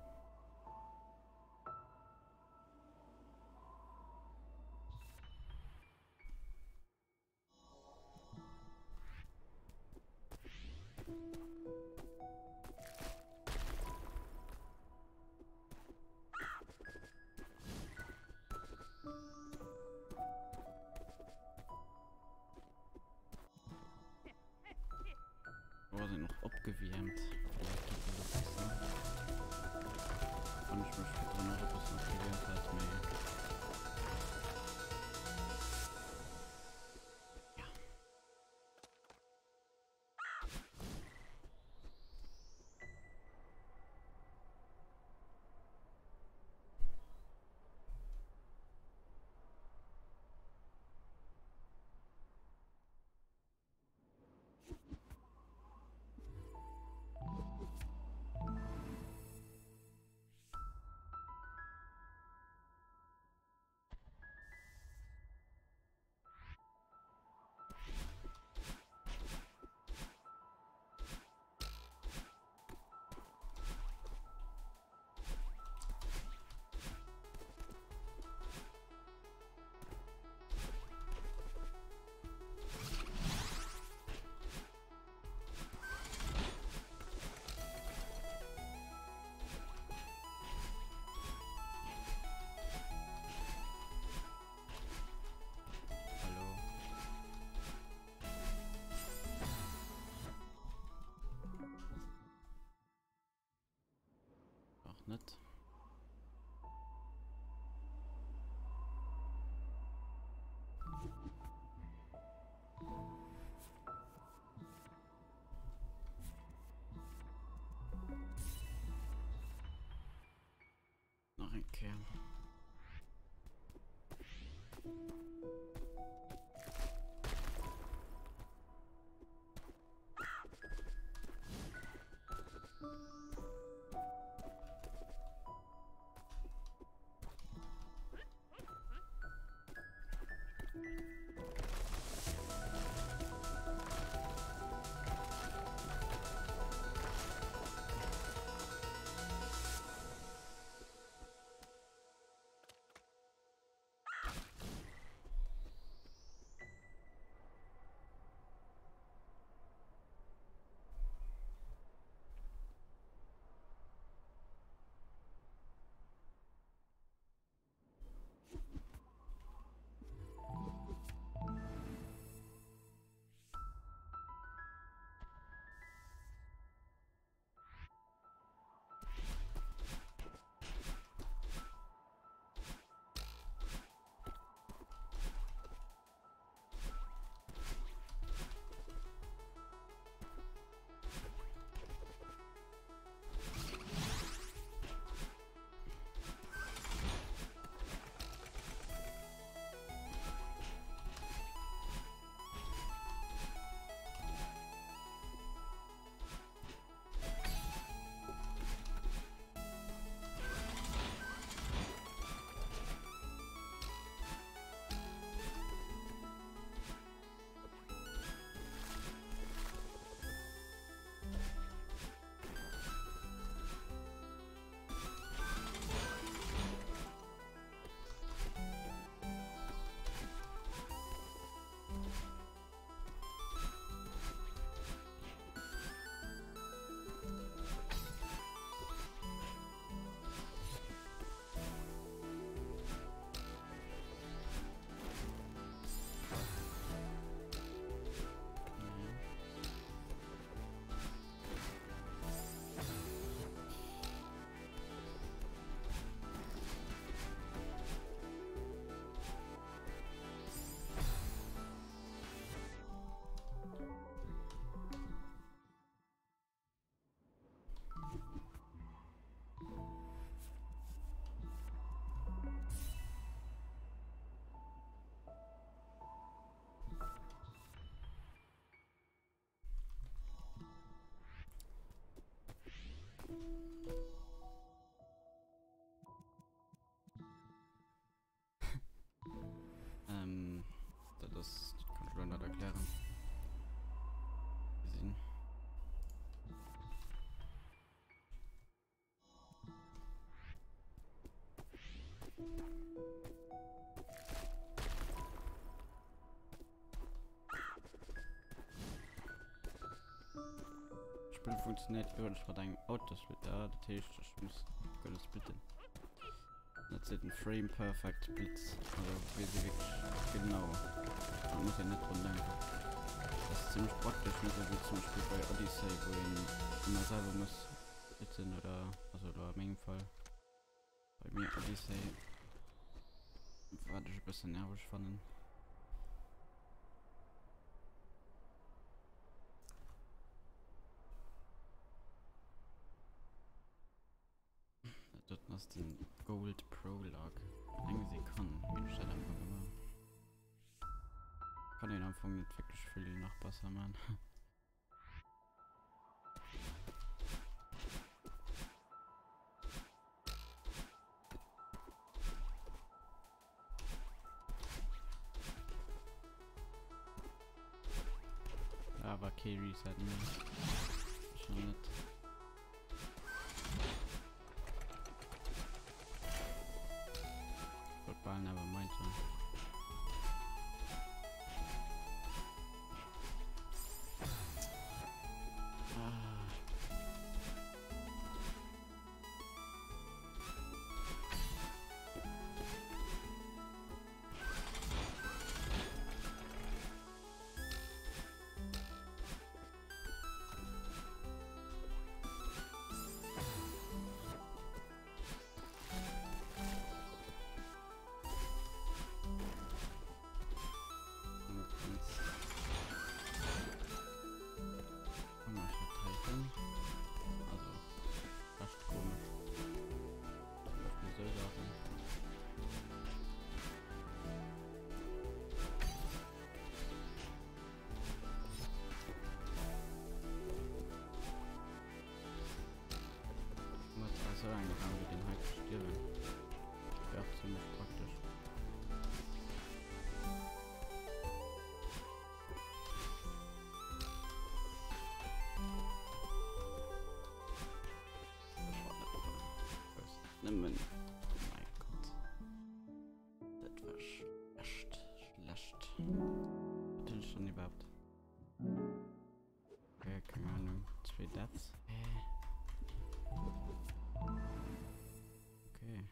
Okay. Ähm, dat ass, dat kann ech lo net erklären. Gesinn. Spill funktioniert iwwerens mat engem Autosplitter, dat heescht ech muss guer net splitten. Dat seet den Frame Perfect Splits, also wéi se wierklech genau, da muss een net drun denken. Dat ass zimmlech praktesch, net esou wéi zum Beispill bei Odyssey, wou een ëmmer selwer muss splitten oder, also elo a mengem Fall bei mir Odyssey, wat ech e bëssen nerveg fannen. Dat doten ass den Gold Prologue. Eng Sekonn hunn ech dat einfach gemaach. Kann een am Fong net wierklech vill nach besser man. Awer kee Reset méi. Schon net. Wollt bal never mind soen. Ah. Nëmmen, oh mein Gott. Dat war schlecht, schlecht. Wat hunn ech dann iwwerhaapt? Okay, keng Ahnung. Zwee Deaths. Hä? Okay.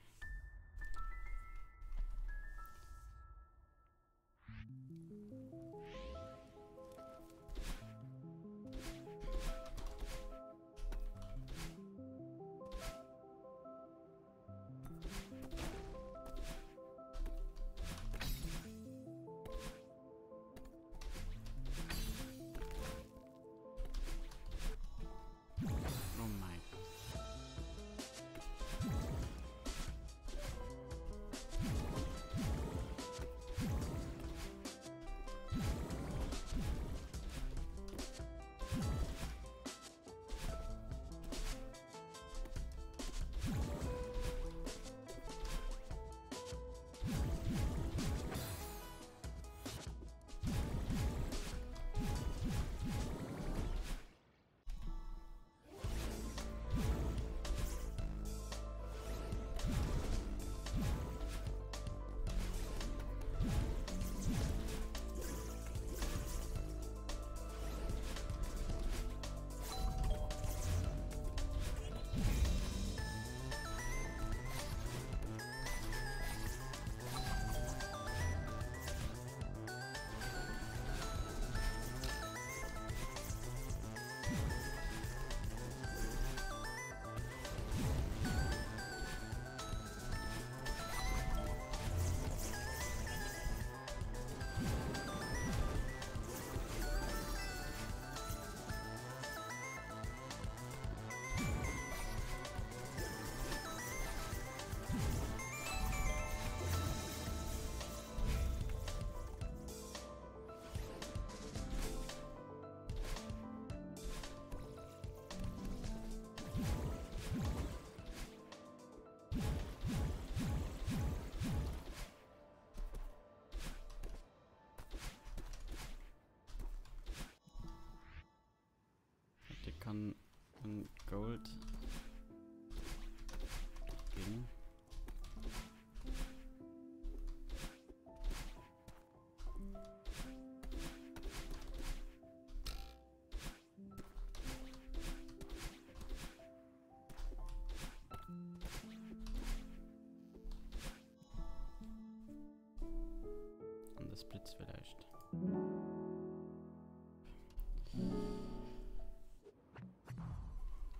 Oh mein Gott. Déi kann en Gold ginn. An de Splits vielleicht.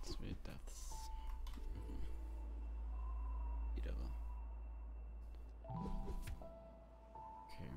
Zwee Deaths. Geht aber. Okay.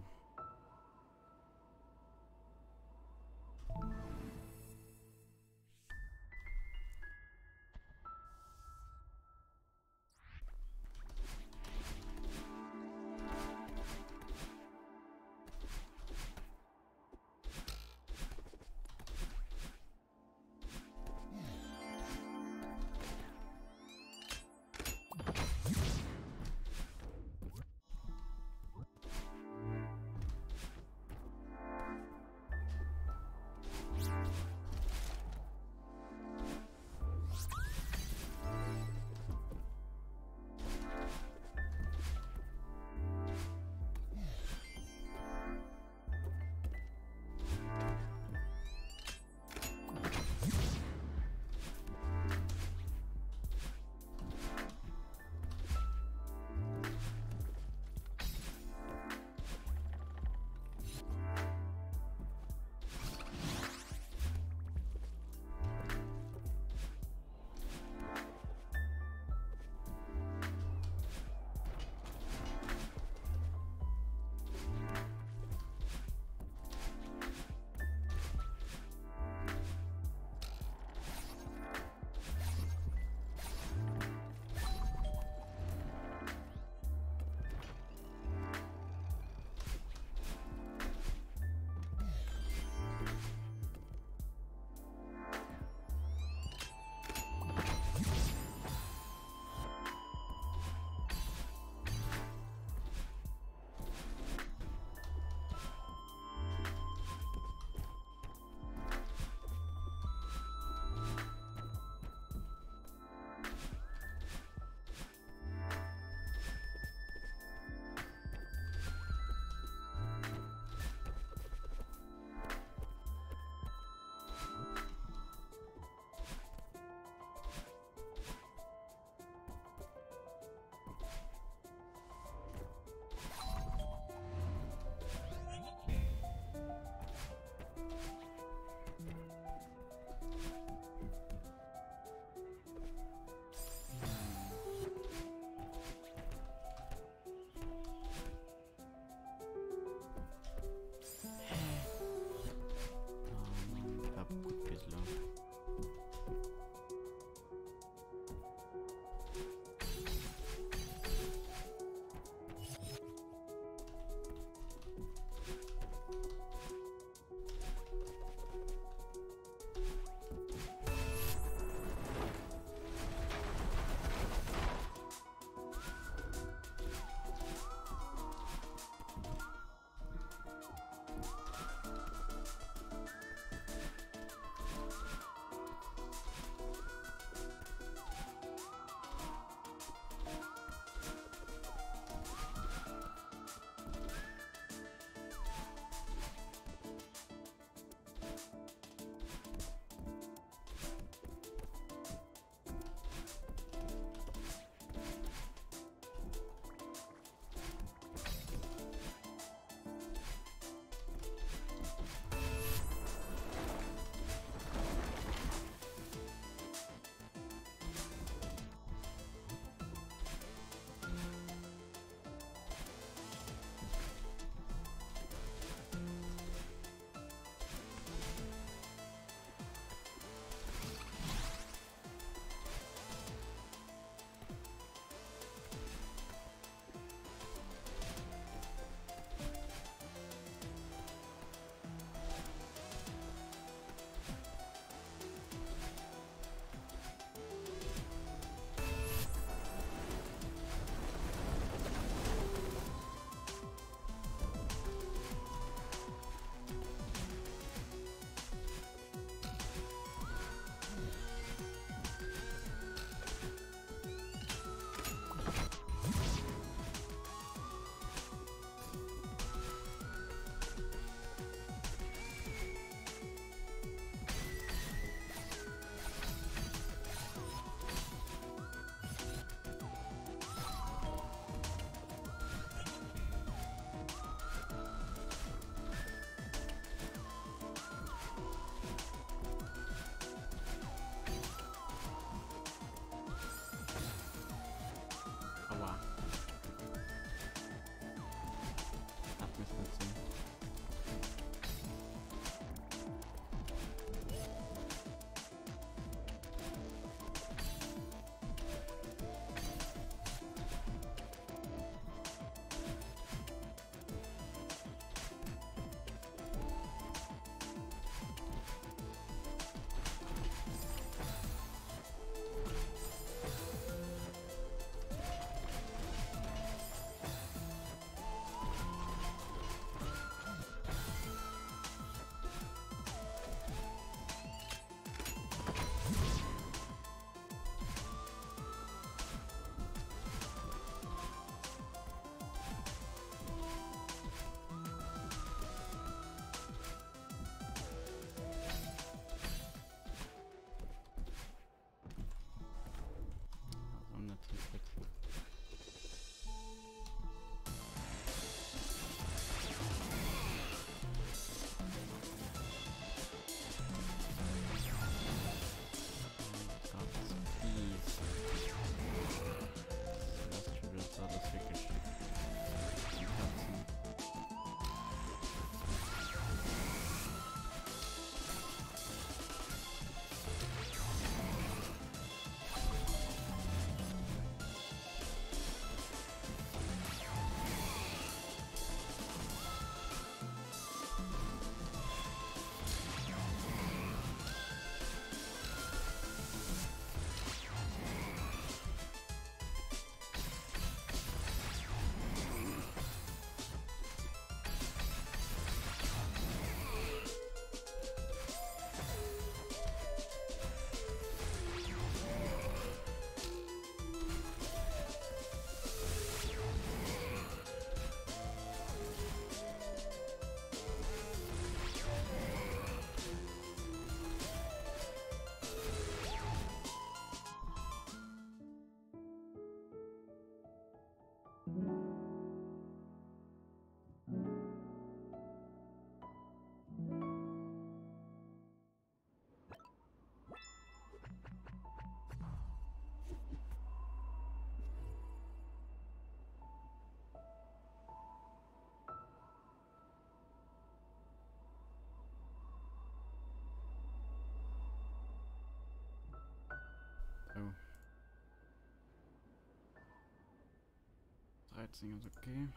13 ass okay.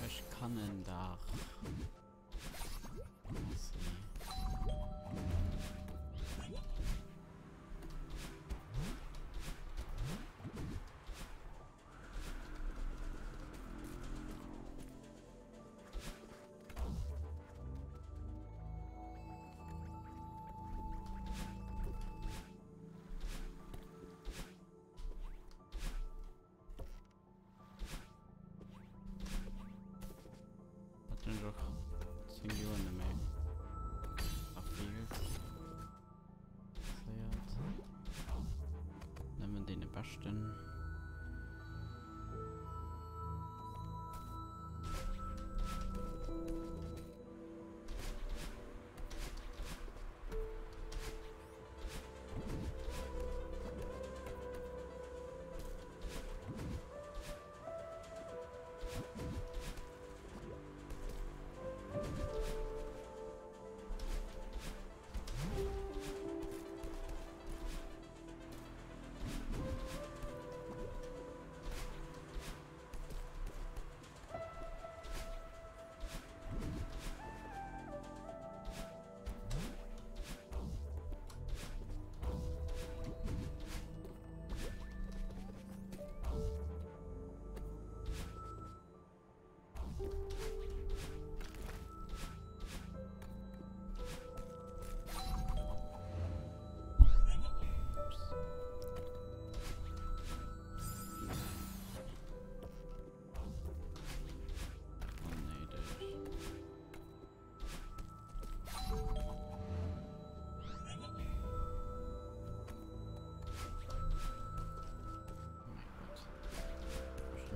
Ech kann en dach. Hat den doch 10 Joer net méi erfüllt. Nëmmen deene Beschten.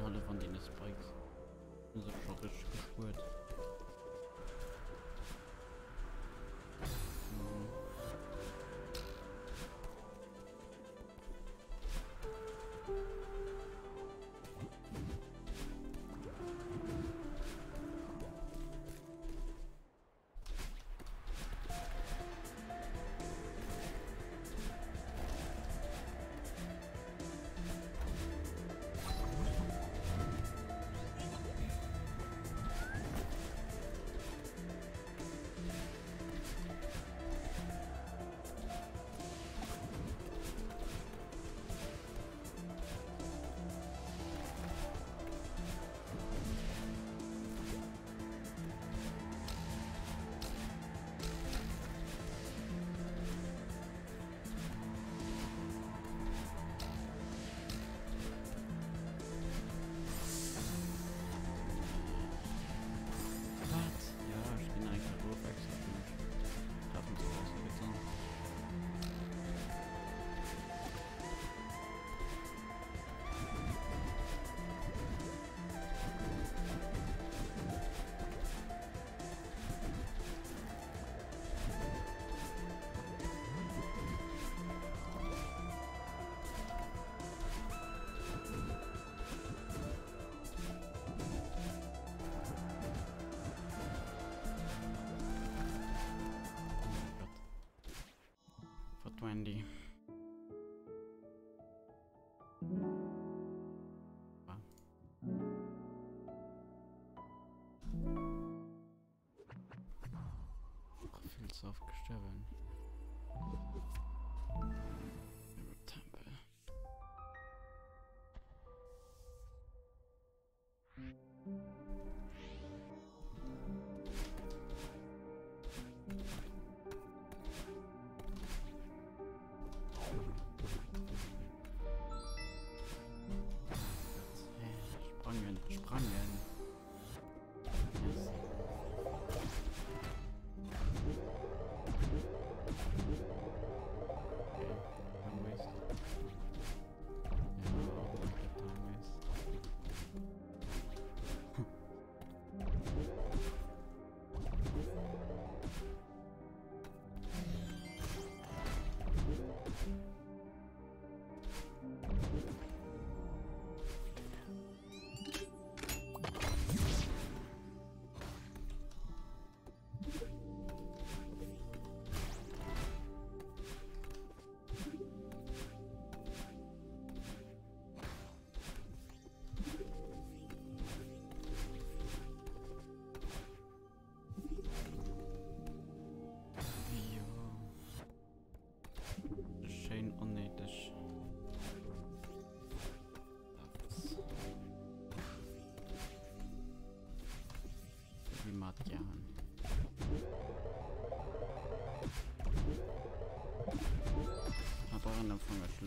Alle von denen Spikes. Sind schon richtig gespurt. Wat? Ja, ech ginn nach eng Kéier erof extra fir mech treffen ze loossen, bitte. Gott. Wendy. Viel zu oft gestorben. Tempel.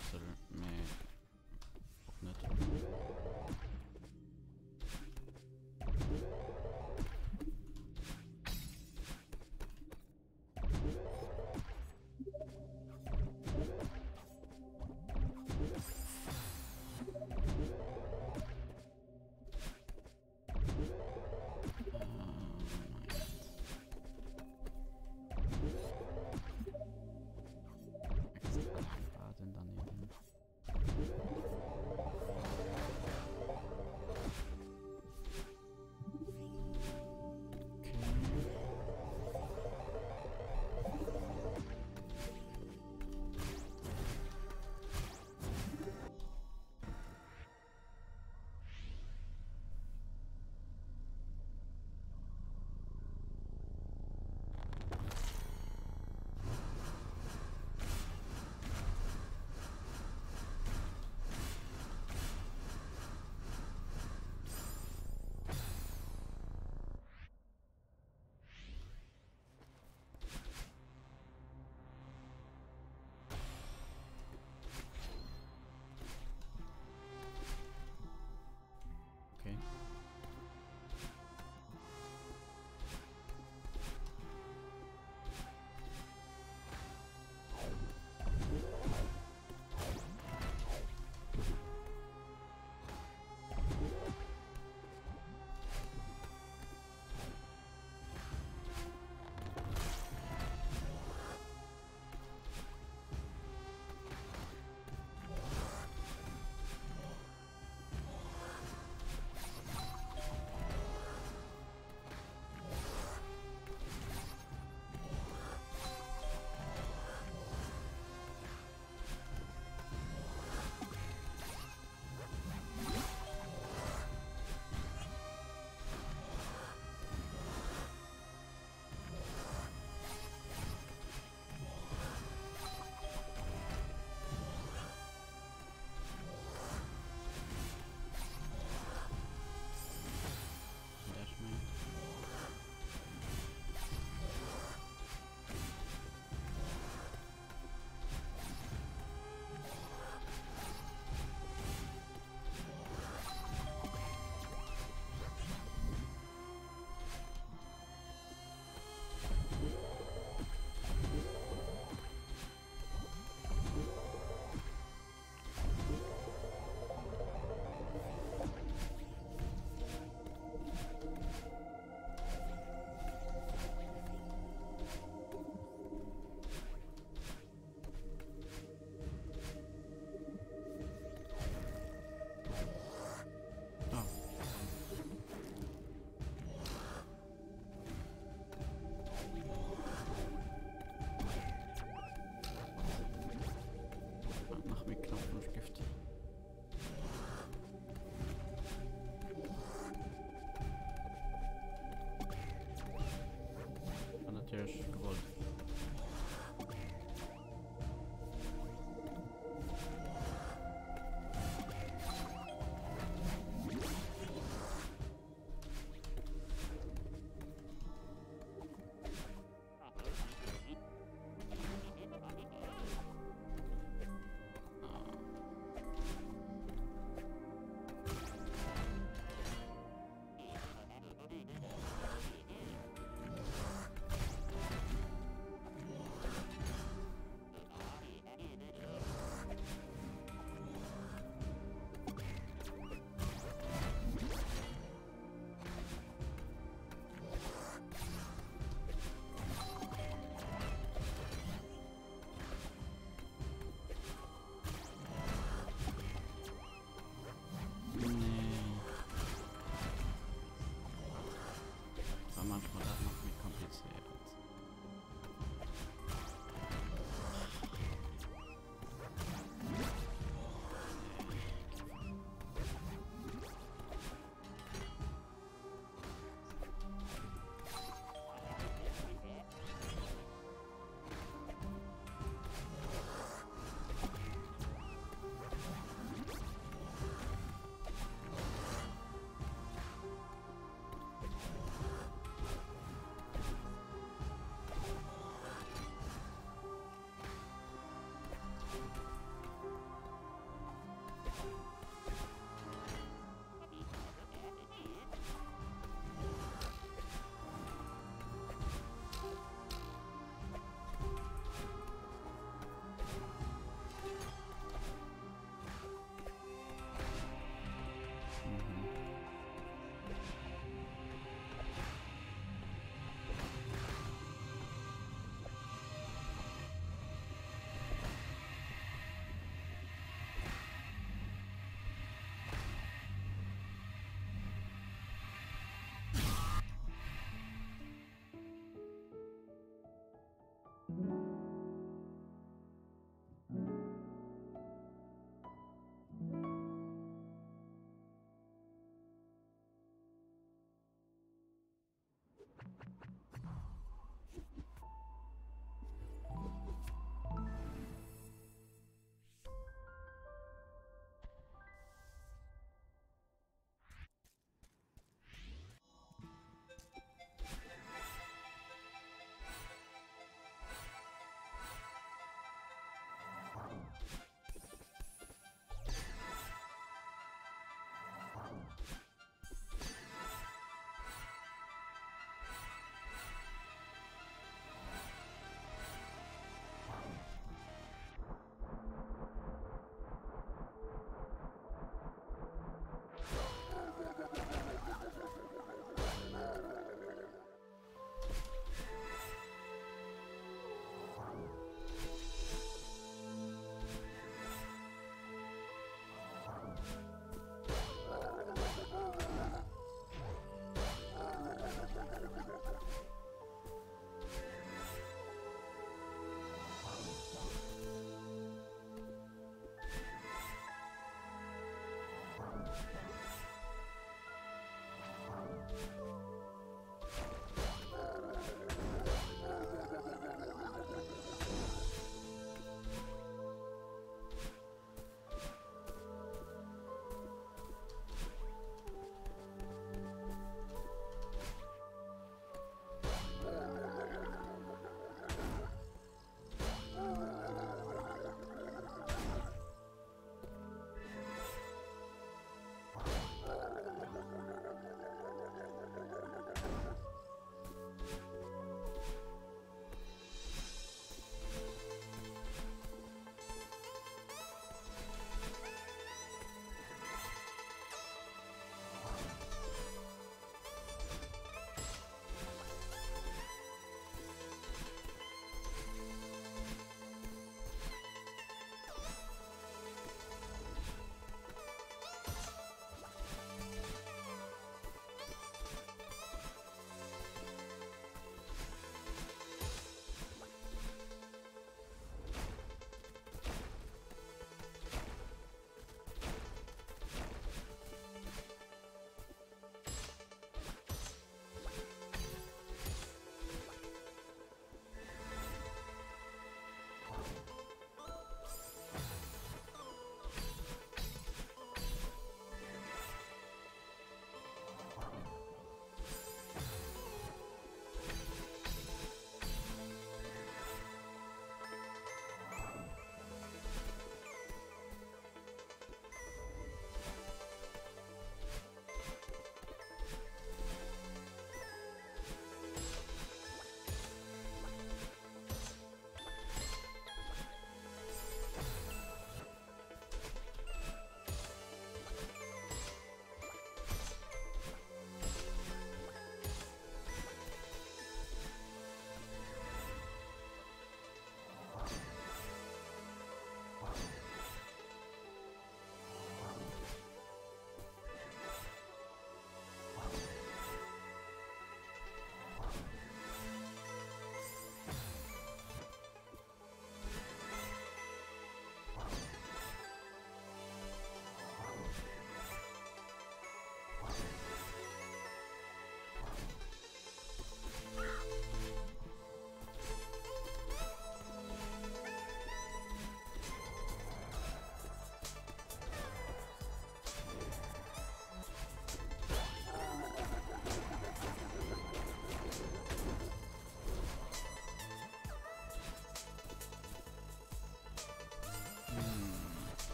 Schlëssel, mee och net. Extra lang warten daneben.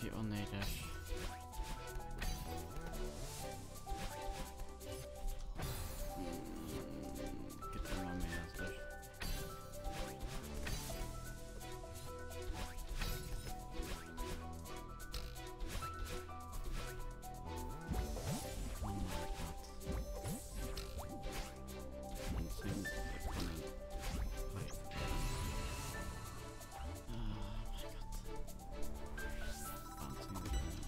Wéi onnéideg. Gëtt ëmmer méi lästeg. Oh mein Gott. An 10 Sekunden. Hei. Ah, mein Gott. An 10 Sekunden.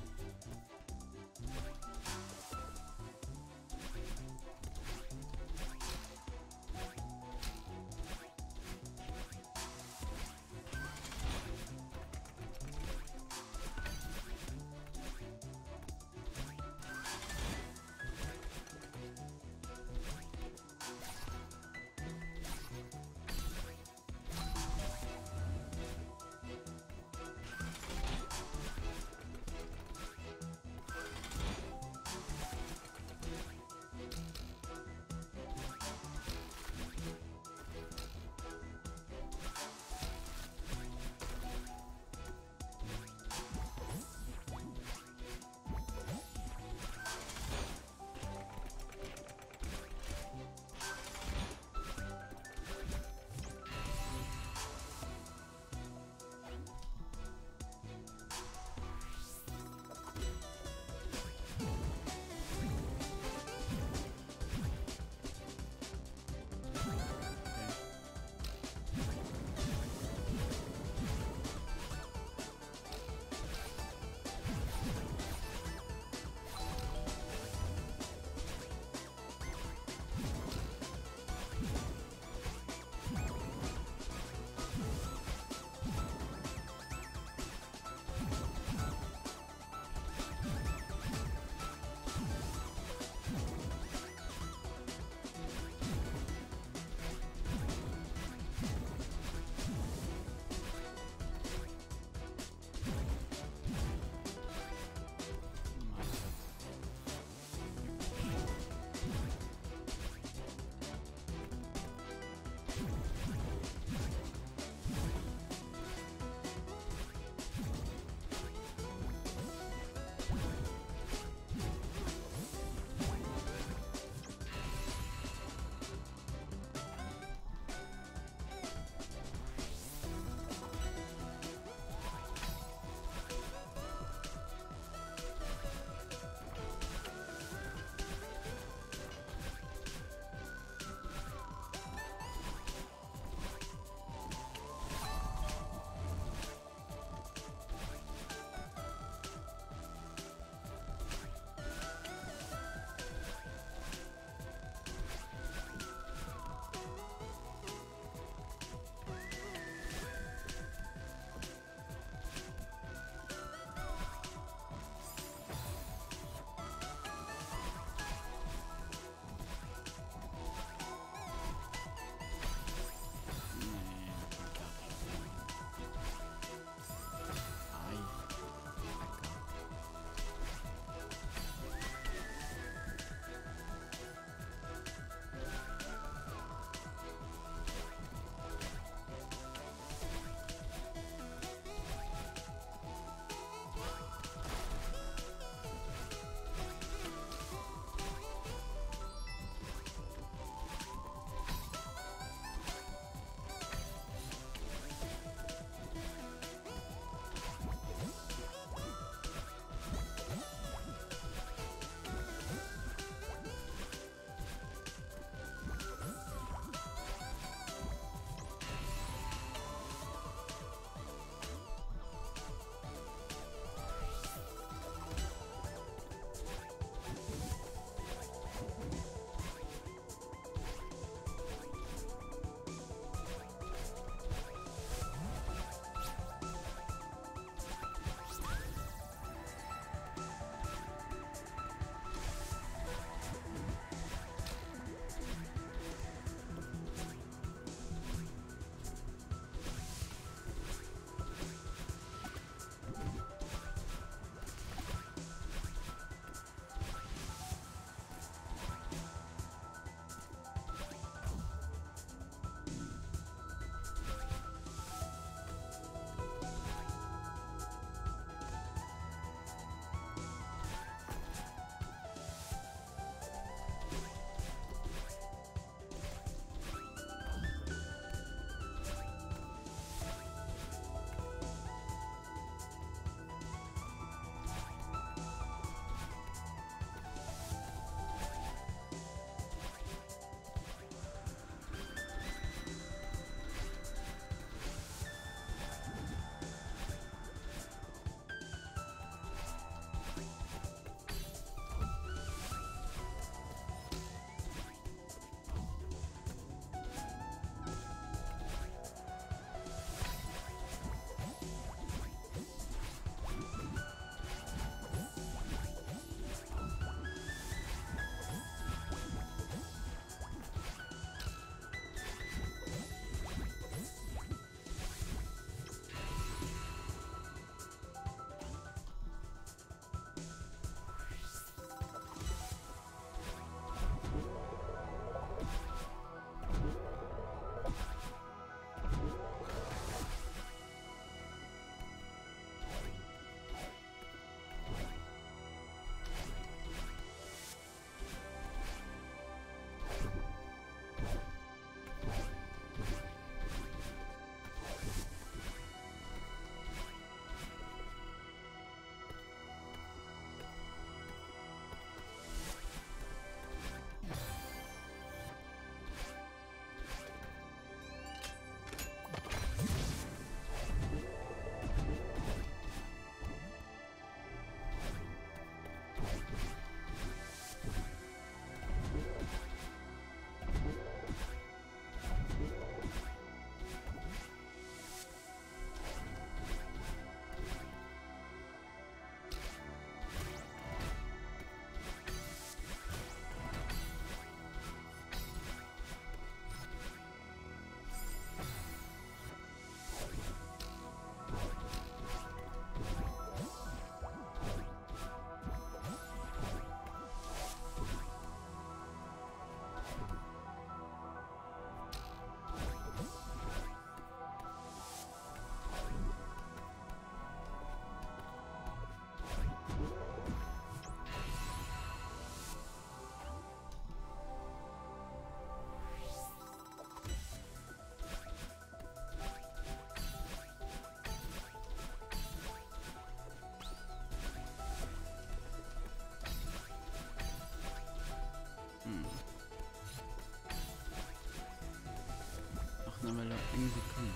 Brauch nëmme elo eng Sekonn.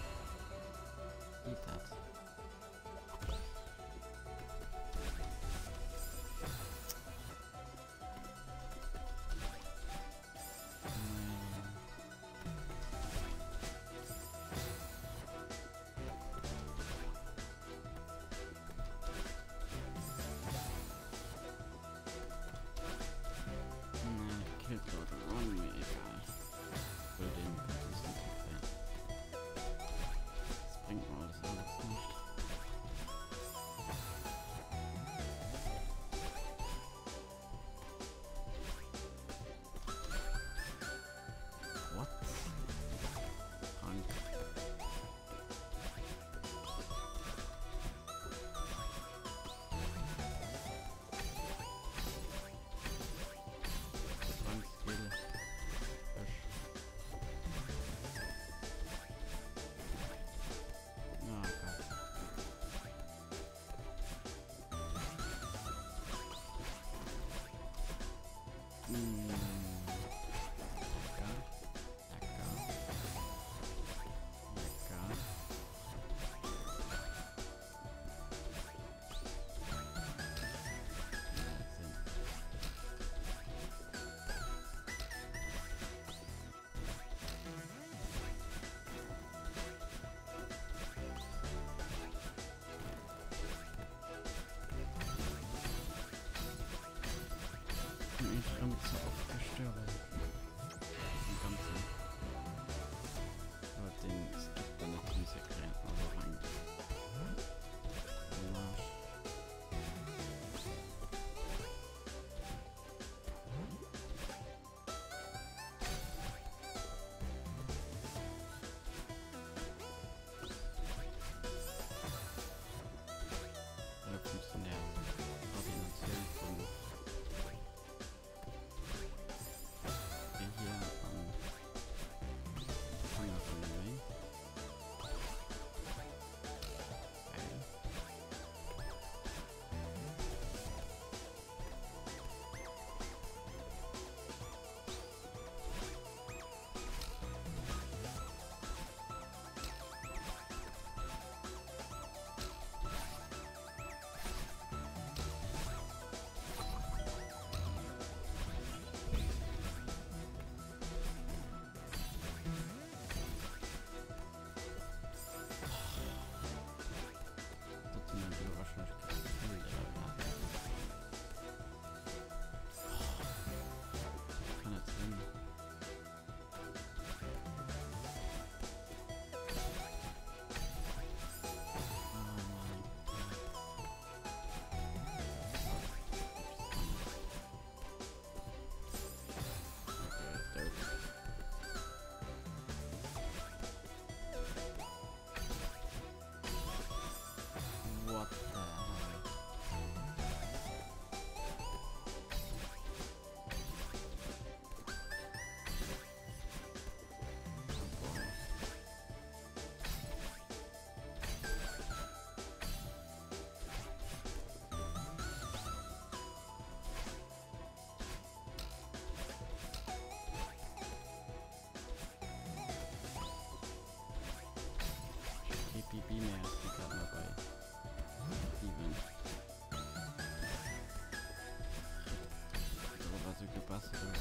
Geet dat? What? Krank. Krank Skill. Oh Gott. Mmh. Lecker. Lecker. Lecker. Wahnsinn. Ich bin zu oft gestorben. Den ganzen. Aber den Skip dann nicht integrieren. Also rein. Marsch. Oder funktioniert Koordination von hier an Fanger von dem Geil. What the hell? PPB mehr ist die gerade mal bei 7. So, war so gebastelt.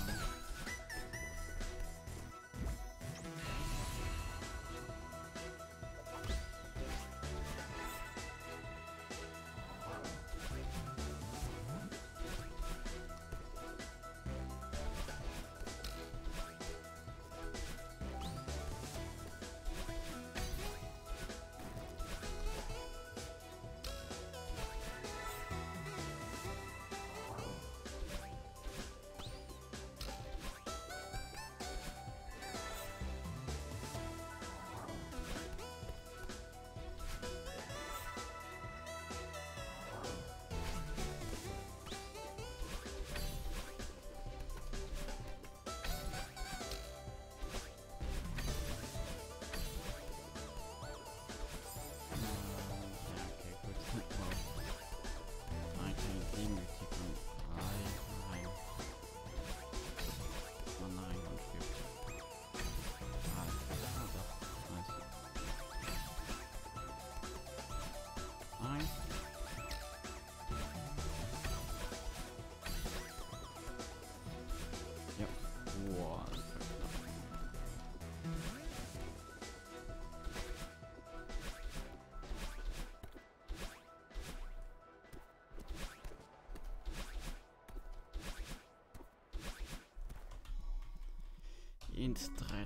Eent, 3, 3,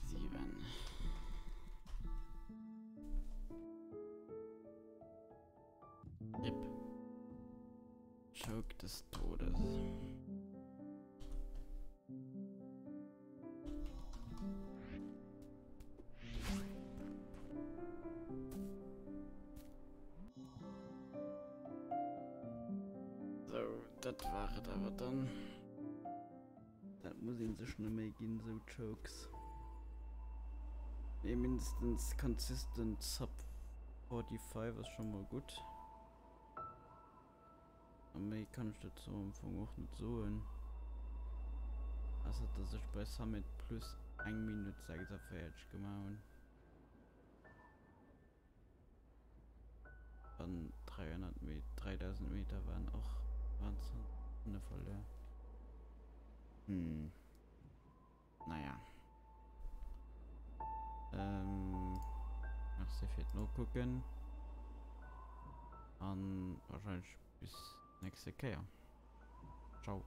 7. Rip. Choke des Todes. So, dat war et awer dann. Dat muss een sech net méi ginn, sou Chokes. Mee mindestens consistent sub 45 ass schon mol gutt. A méi kann ech dozou am Fong och net soen. Ausser dass ech bei Summit plus eng Minutt 46 gemaach hunn. An 300 Meter, 3000 Meter waren och waren 20 Sekunde verluer. Hm. Naja. Ähm, merci fir d'Nokucken. An wahrscheinlech bis nächste Kéier. Ciao.